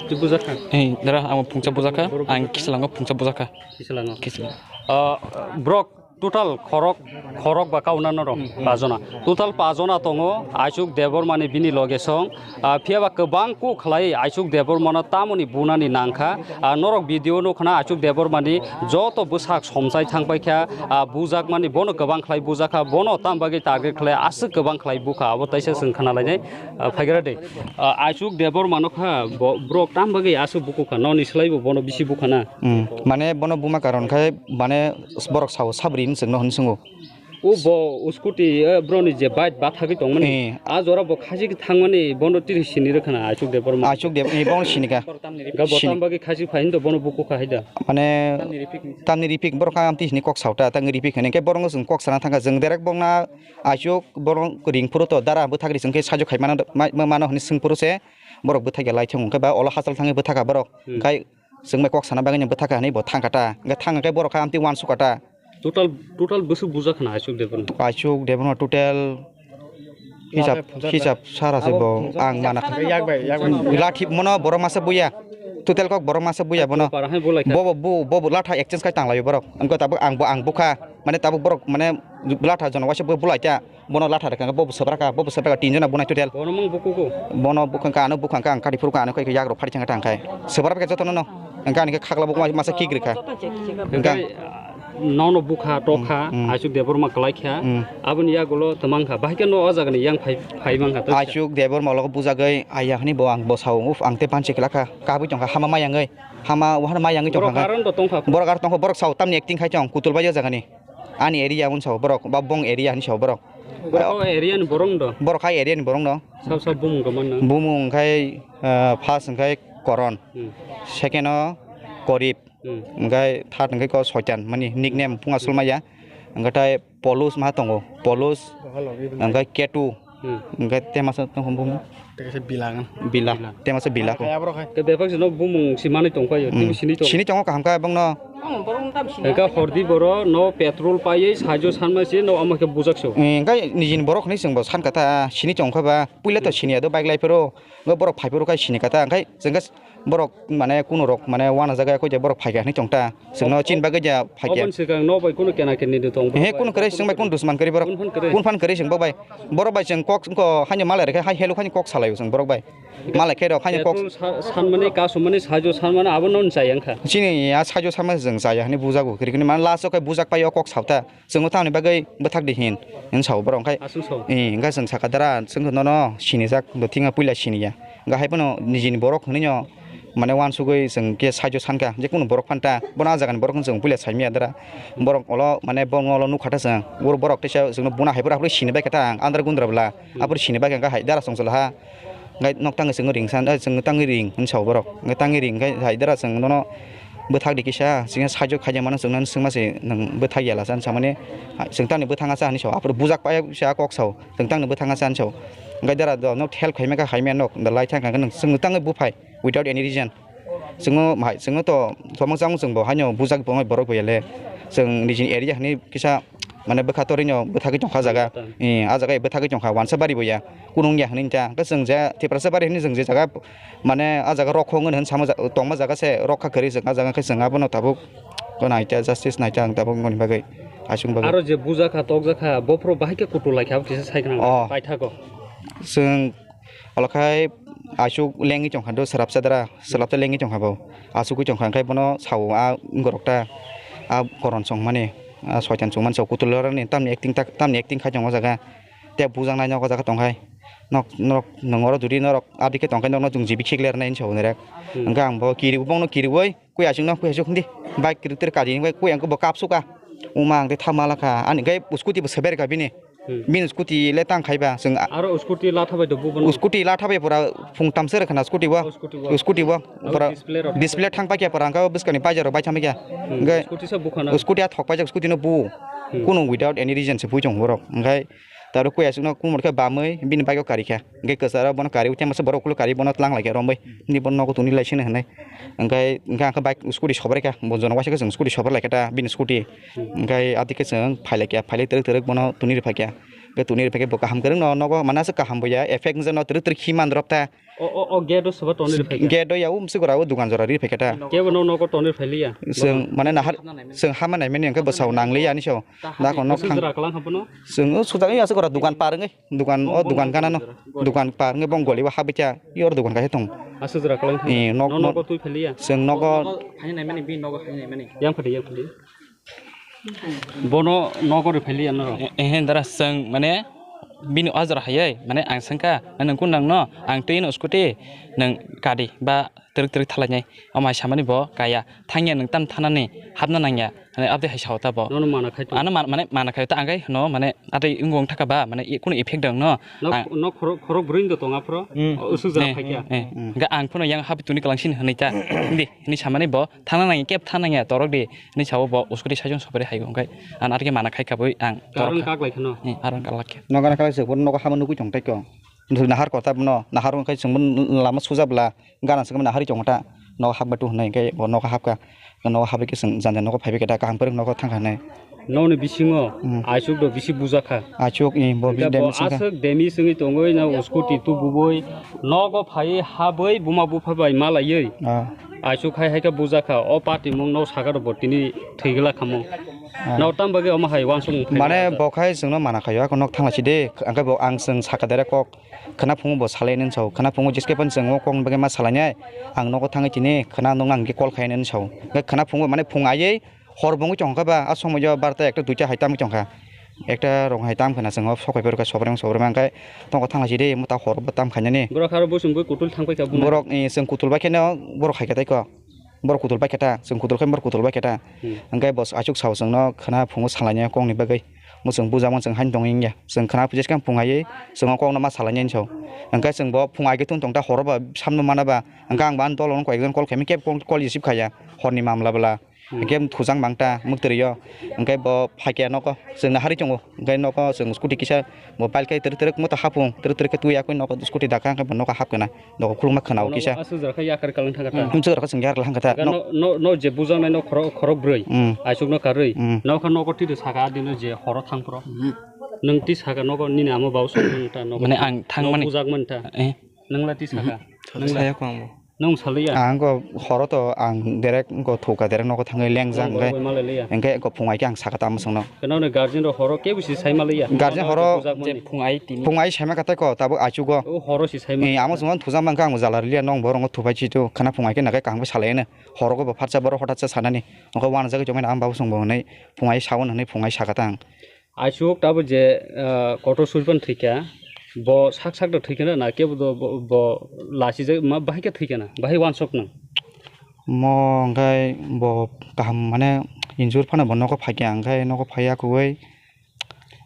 Ti bujakha. Eh, dara ang phungsa bujakha. Ang kisalango phungsa bujakha. Kisalango. Kisalang. Ah, brok Total khorok, khorok ba kauna norok pajona. Total pajona tongo Aichuk Debbarmani bini loge song. Ah, phiya ba kwbang kuk khlai Aichuk Debbarmano tamoni bunani nangkha. Ah, norok video nukha na Aichuk Debbarmani joto bwsak somsai thangpai kha, ah, bujakmani bono kwbang khlai bujakha, bono tam bagwi target khlai aswk kwbang khlai bukha. Abo taisa chwng khna lainai, ah, phaigra de. Ah, Aichuk Debbarmano kha bo, borok tam bagwi aswk bukukha, noni slai bo bono bisi bukha na. Hmm. Mane bono buma karon khai mane borok sao sabri hinwi chwngno hinwi swngo. O bo scooty, eh, broni je bike bathagwi tongmani. Eh. A jora bo khajik thangmani bono tiri sini rwkhana Aichuk Debbarma. Aichuk Deb-, eh, bono sinika. Ga bo Sini. Tam bagwi khajik phai hinto bono buku kha haida. Mane tamni ripik borok kha amtwi hini kok sauta, tamni ripik hini khe borokno chwng kok sana thangkha. Chwng derek bokna Aichuk borok ring phuru to dara bwthagri chwng khe sajok khai mano, ma-, mano hini swng phuru se borok bwthagya lai thung khe ba olo hachal thangwi bwthakha borok. Hmm. Khai Chwng bai kok sana bagwi ni bwthakha hinwi bo thangkha ta. Hwnkhe thangkha khe borok kha amtwi uansukha ta. Total, total bwswk bujak khna Aichuk Debbarma? Aichuk Debbarma total hisab, hisab sara se bo ang mana kha. Yak bai, yak bai. Lathi mono borok masa buya. Total kok borok masa buya bono. Para hai bolai kha. Bobo bu, bobo latha exchange khai tanglaio borok. Wngkha tabuk ang bo, ang bukha. Mane tabuk borok mane latha jono waisa bo bulai ta. Bono latha rwkha, bobo swbra kha, bobo swbra kha, tinjona bunai total. Bono mung bukuku. Bono bukhang kha, ano bukhang kha, ang kati phuru kha, ano khai yagrok phari thangkha tang khai. Swbra kha jotono no. Ang kha ani khe khakla bukhang masa kik rwkha. Hwnkhe, nono bukha, tokha, hmm, hmm. Aichuk Debbarma kwlai kha. Hmm. Aboni yagulo twmang kha. Bahai khe no o jagani yang phai, phai mang kha. Aichuk Debbarma ulo bujagwi, aiya hwnwi bo ang bo sao, uf, ang tei panchi kwlak kha. Kabui tong kha, hama mayangwi. Hama wahano mayangwi tong kha. Borok karon bo tong kha. Borok aro tong kha, borok sao tamni acting khai tong, kutul bai o jagani. Ani area hwn sao borok, ba bong area hwn sao borok. Borok o area ni borok do? Borok hai area ni borok no. Sab sab bumung kwmang no? Bumung khai, ah, first hwnkhe Koron. Hmm. Second o Korip. Hmm. Hwnkhe third hwnkhe ko Soitan, mani nickname phung asol maya. Hwnkhe tai Polus ma tongo. Polus, hwnkhe Ketu. Hmm. Hwnkhe temasa tongo bumung. Tei kaisa bila kan. Bila. Bila. Te masa bila. Kaya borok hai. Ke bebak sino bumung si manwi tong paio, hmm, tini sini tong. Sini tongo kaham kha bongno. Eka hordi boro no petrol paiwi saijo sanma si no omo khe bujak so. Eh, engkai nijini borok hinwi chwng bo san kha ta sini tong kha ba. Puila to, hmm, sini ya do bike lai phero. Ngo borok phai phero khai sini kha ta. Engkai chwng khe borok mane kuno rok mane wana jaga koi je borok phai kha hinwi tong ta. Chwngno chin bagwi ja phai kha. Oboni swkang no bai kuno kena keni de tong. He kuno kwrwi chwng bai kuno dusman kwrwi borok. Kun phan kwrwi? Kun phan kwrwi chwng bo bai. Borok bai chwng kok ko haino malai rwkhe hai helu haino kok salaio chwng borok bai. Malai khe rok haino kok. Petrol sa-, sanmani, kasumani, saijo sanmani, abo no chaya wngkha. Chini a saijo sanma chwng chaya hinwi bujago. Kirikini man last o khe bujak pai o kok sauta. Chwng o tamni bagwi bwthak di hin, hin sao borok khai. Aswk sao? Ee, wngkha chwng saka dara, chwng nono sinijak, do thinga puila siniya. Wngkha hai phano nijini borok hinwi no, mane uansugwi chwng khe saijo sankha, je kunu borok phanta, bono a jagani borok hinwi chwng puila saimanya dara. Borok olo, mane borok olo nukha ta chwng, oro borok teisa chwngno buna hai phuru aphuru sinibaikha ta ang, andra gundra bwla. Hmm. Aphuru sinibaikha wngkha hai dara chwng chwla ha. Ngai nok tangwi chwngno ring san, eh, chwngno tangwi ring, hinwi sao borok. Ngai tangwi ring, khai hai dara chwng nono bwthak di kisa, chwngno saijo khaijak mano, chwngno swngma se nwng bwthak ya lasa, hinwi samani, ah, chwng tamni bwthang asa, hinwi sao. Aphuru bujak pai sa kok sao, chwng tamni bwthang asa, hinwi sao. Ngai dara do nok help khaimai kha, haimya nok, da lai thang kha, nwng chwngno tangwi buphai, without any reason. Chwngno hai, chwngno to, somang chang chwngbo, haino bujak bo, borok bo ya le. Chwng nijini area hinwi kisa, mane bwkha torino bwthagwi tongkha jaga. Hmm. Eh, a jaga bwthagwi tongkha, wansa bari bo ya. Kunung ya hinwi ta. Hwnkhe chwng je Tiprasa bari hinwi chwng je jaga, mane a jaga rokho wngwi hinwi sama ja-, tongma jaga se rokha kwrwi chwng a jaga khe chwng abono tabuk ko naita, justice naita ang tabuk moni bagwi, aswk bagwi. Aro je bujakha, tokjakha, bophuru bahai khe kutu laikha, abo kisa sai khna. Oh. Paithago. Chwng olo khai aswk lengwi tongkha do, swrapsa dara, swrapsa lengwi tongkha bo. Aswkwi tongkha, hwnkhe bono sao, a borok ta, a koron chongmani, a soitan chongmani sao, kutul rani tamni acting ta, tamni acting khai tongo o jaga. Tei bujak nai nogo jaga tongkhai. Nok, nok, nong oro jodi norok adi khe tongkhe nokno chwng jibi khiklernai hinwi sao nai rek. Hmm. Hwnkhe ang bo kiri, bongno kiriwi, kwi aswkno kwi aswk hindi. Bike kiri tere kari hinwi kwi ang bo kapsuka. Uma ang tei tha malakha. Ani gai scooty bo seber ka bini. Hmm. Bini scooty le tang khaiba chwng a- Aro scooty latha bai do bubo no? Scooty latha bai pura phung tamse rwkha na scooty bo. Oh, scooty bo. Scooty bo. Abo pura display rok display thang paikya pura hwnkhe bwskangni paijak rok bai thang paikya. Hmm. Hwnkhe scooty se bukha na? Scooty a thok paijak scooty no bu. Hmm. Kunu without any reason se bui tong borok. Hwnkhe taro kwi aswkno kumor khe bamwi bini bike o kari kha. Hwnkhe kwcharo bono kari utya masa borok ukuluk kari bono tlang lai kha romwi. Bini bono nogo tuni lai sini hinwi. Hwnkhe, hwnkhe ang khe bike scooty sobrikha, bo jono waisa khe chwng scooty sobra lai kha ta, bini scooty. Hwnkhe adi khe chwng phai lai kha, phai lai twrwk twrwk bono tuni rw phai kha. Hwnkhe tuni rw phai khe bo kaham kwrwng no nogo mana se kaham bo ya, effect wngya no twrwk twrwk khi man rw ta. O, o, o gate o soba toni rw phai kha? Gate o ya, um, se gora o dukan jora rw phai kha ta. Kebo no nogo toni rw phai liya? Chwng mane nahar, chwng hama nai mani hwnkhe bwsao nang liya ani sao. Nako nok thang. Chwng o sujak ya se gora dukan par wngwi. Dukan, o dukan gana no. Dukan par wngwi bong goli o habwi kha. Yor dukan kaisa tong. Aswk jora kwlwng thang. Eh, nok, nok, nogo twi phaliya? Chwng nogo. Nogo haino naimani, bini nogo haino naimani. Yang phadi, yang phadi. Bono nogo ri phaliya no? Eh, eh, dara chwng mane bini o jora hayai, mane ang sengkha, nang kun nang no, ang twi no scooty, nang kadi ba twrwk twrwk thalai nai. O mai samani bo kaya. Thangya nang tam thanani, hapna nangya. Mane abdi hai sao ta bo. Nono mana khai to. Ano man-, mane mana khai ta ang kai hwno, mane atwi wngwng thaka ba, mane i-, kunu effect dong no. Nok, ang nok khorok, khorok bwrwi do tonga phro. Hmm. O, usuk jora eh, phai kya. Eh, eh. Hmm. Ga ang phano yang habi tuni kalang sin hwnwi ta. Hindi, hini samani bo, thana nang kep thana nang ya torok di. Hini sao bo, uskuri sajong sopari hai wngkai. An arke mana khai kabui ang. Karang torok kha. Kak lai khano. Eh, arang kak lai khe. Nogana kala se, bono nogo hama nugui tong tai ko. Nahar kota bono, nahar wngkai chwng bono lama suja bla. Gana se nahari chongo ta, nogo hapba tu hwnwi khe bo nogo hapkha, nogo hapwi khe chwng jani nogo phaibai khe ta kaham kwrwng nogo thangkha hwnwi. Nokni bisingo hmm. Aichuk do bisi bujakha. Aichuk, i, bo hwnkhe bisi bo demi swngkha. Aswk demi swngwi tongwi no scooty tububui nogo phaiwi habwi buma bupha bai malaiwi. Ah. Aichuk hai hai khe bujakha, o patimung no saka rok bo tini thwi glak khamung. Ah. No tam bagwi omo hai uansukmung phai mane kha. Bo khai chwngno mana khaio, ako nok thangla si de, hwnkhe bo ang chwng saka dere kok. Khwna phungo bo salai nini sao, khwna phungo jeske phano chwng o kokni bagwi ma salai nai, ang nogo thangwi tini khwna nung nang khe call khai nini sao. Hwnkhe khwna phungo mane phung aiwi hor bo wngwi tongkha ba, a somoi o barta ekta duita hai tamwi tongkha. Ekta rok hai tam khwna chwng o sok pai phai rwkha sobrang sobrang hwnkhe tongkha thangla si de, mota hor bo tam khainani. Borok aro bosong bui kutul thang paikha buno. Borok, eh, chwng kutul bai kheno borok hai khe tai kho. Borok kutul bai khe ta, chwng kutul khe borok kutul bai khe ta. Hmm. Hwnkhe bo achuk sao chwngno khwna phungo salainai kokni bagwi. Bo chwng bujakmani chwng haino tongwi wngya. Chwng khwna jeske phung aiwi chwng o kokno ma salainai hinwi sao. Hwnkhe chwng bo phung ai khe tong tong ta horo ba samno mana ba. Hwnkhe ang bo ani dolo no koi ekjon call khaimani kebo call receive khaiya. Horni mamla bwla. Hmm. Hwnkhe thujak mang ta mwktwrwi o. Hwnkhe bo phaikhe nogo chwng nahari tongo. Hwnkhe nogo chwng scooty kisa bo bike khe twrwk twrwk moto hapung, twrwk twrwk khe twi yakwi nogo scooty dakha hwnkhe bo nogo hapkhe na. Nogo khulukma khwna o kisa. Aswk jora khe yakar kalang thangkha ta? Hmm, swk jora khe chwng yakar lang thangkha ta. Hwnkhe no, no, no je bujaknai no khorok, khorok bwrwi. Hmm. Aisuk no karwi. Hmm. Nokha nogo twi saka adino je horo thang phro. Hmm. Nwng twi saka nogo nini amo bau song nwng ta nogo. Mane ang thang mani. Bujakmani ta. Eh. Nwng la twi saka. Hmm. Nwng la. Saya ko ang bo. Nwng salaiya? Ang ko horo to ang direct ko thuka direct nogo thangwi lengjak hwnkhe. Hwnkhe ko phung ai khe ang saka tamo songno. Khe nokni guardian rok horo kebo si sai malaiya? Guardian horo je phung ai tini. Phung ai saima kha tei ko tabuk aichugo. O horo si sai ma. Eh, amo songno thujak mankha ang jala rwliya nong borok no thupai chitu khwna phung ai khe nakai kaham khe salai no. Horo go bo phatsa borok hothat sa sanani. Nokho wanajagwi tongmani ang babu song bo hwnwi phung ai sao hwnwi phung ai saka tang. Aichuk tabuk je, ah, kotor surpan thwikha, bo sak sak da thwikha na, na kebo do bo, bo lachijak ma bahai khe thwikha na, bahai wansok nang. Mo hwnkhe bo kaham mane injure phano bo nogo phaikha, hwnkhe nogo phaiya kuwi.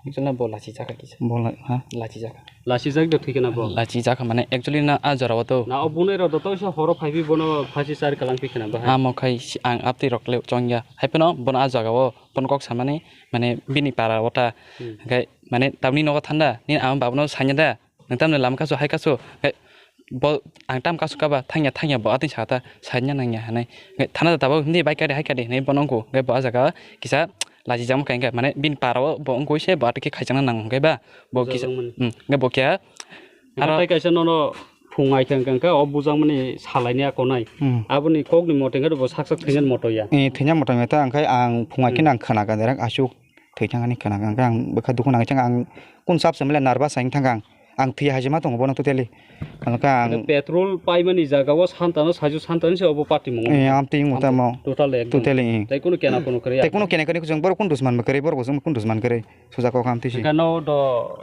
Actually bo lachijakha kisa. Bo la-, ha? Lachijakha. Lachijak da thwikha na bo? Lachijakha mane actually na a jorao to. Na o bunai rok do to se horo phaibi bono phasi chari kalang phikha na bahai. Amo khai si-, ang aptwi rok le chongya. Haiphano bono a jagao bono kok samani mane bini para o ta. Hmm. Hwnkhe mane tamni nogo thanda, nini ama babuno sanya da. Nwng tamni lama kasu hai kasu, hwnkhe bo ang tam kasu kaba thangya thangya bo atwi saka ta sanya nangya hinwi. Hwnkhe thana da tabuk hindi bai kadi hai kadi hinwi bono wngkhu. Hwnkhe bo ah jaga kisa lachijak mankha hwnkhe mane bini para o bo wngkhu se bo atwi khe khaijakna nango hwnkhe ba bo kisa, hmm, hwnkhe bo khe aro tai kaisa nono phung ai khe hwnkhe o bujakmani salaini a konai. Hmm. Aboni kokni moto hwnkhe bo sak sak thwinani moto ya. Eh, thwinani moto ya ta hwnkhe ang phung ai khe hmm. Ang khwna ka direct aswk. Thwi thangani khwna hwnkhe ang bwkha dukhu nangwi thangkha ang kun sap se mele nervous hai thangkha ang. Ang thwi hai se ma tongo bono totally. Hwnkhe ang petrol paimani jaga o santano saju santano se obo party mung. Eh, amtwi wng tamo. Total ekdom. Totally, eh. Tai kunu kena kunu kwrwi. Tai kunu kena kunu kwrwi borok kun dusman kwrwi borok kun dusman kwrwi. Sujak kok amtwi si. Hwnkhe no do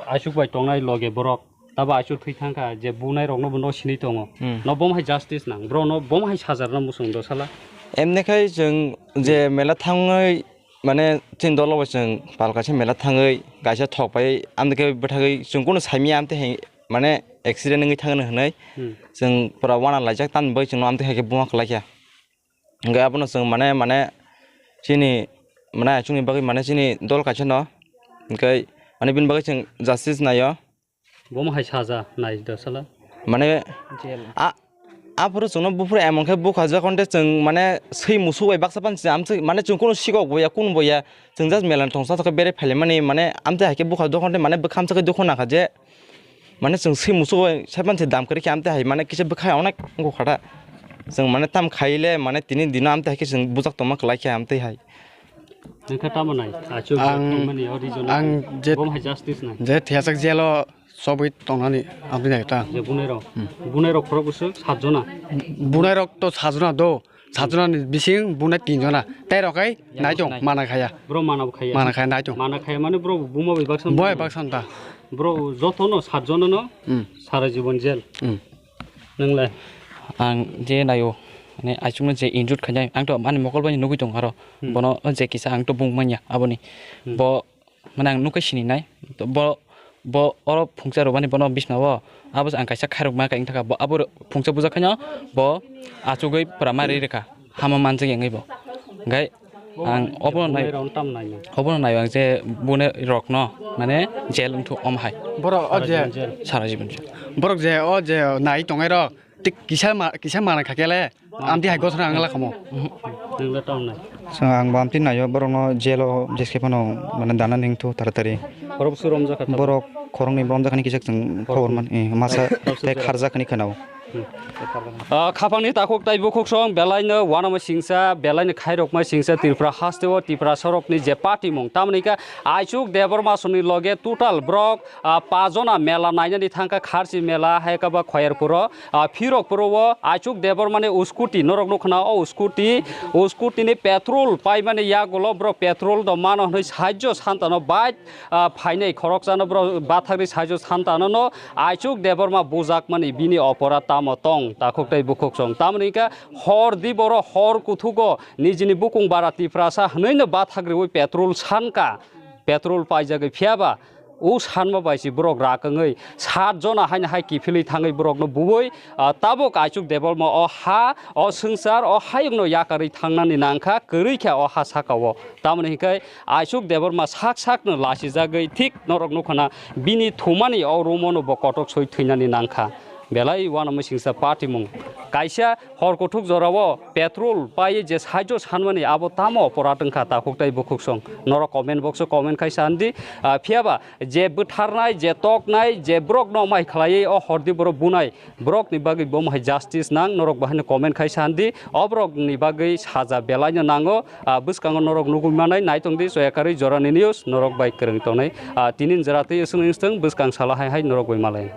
aswk bai tongnai loge borok. Tabo aichuk thwi thangkha je bunai rokno bo no sinwi tongo. Hmm. No bomo hai justice nang, bro no bomo hai sajar no muchung do sala. Emne khai chwng je mela thangwi mane chini dolo bo chwng pal kaisa mela thangwi kaisa thok pai amtwi khe bwthagwi chwng kunu saimya amtwi hai mane accident wngwi thangno hwnwi Hmm. chwng pura wana laijak tamni bagwi chwngno amtwi hai khe buma kwlaikha. Hwnkhe abono chwng mane, mane chini mane aichukni bagwi mane chini dol kaisa no. Hwnkhe mane bini bagwi chwng justice naio. Bomo hai saja nai do sala. Mane Jail. A, aphuru chwngno buphuru emon khe bukhajak hwnkhe chwng mane swi musuk bai baksa pan chwng amtwi mane chwng kunu sikok boya kunu boya chwng just mela tongsa thokhe bere phaile mani mane amtwi hai khe bukhajak hwnkhe mane bwkha amsa khe dukhu nangkha je. Mane chwng swi musuk bai saipan se dam kwrwi khe amtwi hai mane kisa bwkha onek wngkha kha da. Chwng mane tam khai le mane tini dino amtwi hai khe chwng bujak tongma kwlai khe amtwi hai. Nokha tamo nai? Achuk Ang, thangmani o reason ang je, bom hai justice nai. Je thiyajak jelo sobwi tongnani amtwi nai ta. Je bunai rok. Hmm. Bunai rok khorok bwswk sat jona. Bunai rok to sat jona do. Sajona ni bising bunai tin jona. Tei rok hai Ya, nai tong nai. Mana khaya. Bro mana bo khaya. Mana khaya nai tong. Mana khaya mane bro buma bai baksa. Boy baksa ta. Bro joto no sat jona no Hmm. sara jibon jail. Hmm. Nang le. Ang je nayo. Mane aichung no je injured khanya. Ang to mani mokol bai nugui tong aro. Hmm. Bono je kisa ang to bung manya aboni. Hmm. Bo Mane ang nukhe sini nai. To bo, bo oro phungsa rwmani bono bisna o abo ang kaisa khairokma khe wngkha bo abo phungsa bujak khaino bo achugwi pura ma ri rwkha hama manjak wngwi bo. Hwnkhe ang obono nai, Bunai rok tam nai no. Obono nai ang je bunai rokno mane jail wngthu om hai. Borok o je Sara jibon jail. Borok je o je nai tongnai rok tik kisa ma-, kisa mana kha khe le. Amtwi hai gothana ang la kamo. Nang le tam nai. So ang bo amtwi naio borokno jail o jeske phano mane dana ning thu taratari. Khorok bwswk romjak kha. Borok khoroknwi romjak kha ni kisa chwng khobor man, eh, masa tei kharjak kha ni khwnao. Ah, khapangni takhuk tei bukhuk song belaino wanama singsa, belaino khairokma singsa Tripura hasteo Tiprasa rokni je party mung. Tamoni khe Aichuk Debbarma songni loge total borok, ah, pajona mela nainani thangkha Kharchi mela hai khe ba Khoyerpuro. Ah, phirok puro o Aichuk Debbarmani scooty norok nukha na o scooty, o scooty ni petrol paimani yagulo borok petrol do mano hwnwi saijo santano bike, ah, phainai khoroksano borok bathakni saijo santano no Aichuk Debbarma bujakmani bini opora tamo tong takhuk tei bukhuk song. Tamoni hwnkhe hor di boro hor kuthugo nijini bukung bara Tiprasa hwnwi no bathak riwi petrol sanka. Petrol paijagwi phiyaba o sanma bai si borok rak wngwi sat jona haino hai kiphilwi thangwi borokno buwi, ah, tabuk Aichuk Debbarma o ha, o swngchar, o hayungno yakarwi thangnani nangkha, kwrwi khe o ha sakao. Tamoni hwnkhe Aichuk Debbarma sak sakno lachijagwi thik norok nukha na bini thumani o room-o no bo kotok soi thwinani nangkha. Belai uanamwi singsa patimung. Kaisa hor kuthuk jorao petrol paiwi je saijo sanmani abo tamo oporat wngkha takhuk tei bukhuk song. Norok comment box o comment khai sa di. Ah, phiyaba je bwtharnai, je toknai, je borokno mai khlaiwi o hordi borok bunai, borokni bagwi bo hai justice nang, norok bo haino comment khai sa di. O borokni bagwi saja belaino nango. Ah, bwskango norok nugwi manai, nai tong di, Soyakarwi Jorani News, norok bai kwrwng tongnai. Ah, tini jora twi swngwi swng bwskang sala hai hai norok bai malai.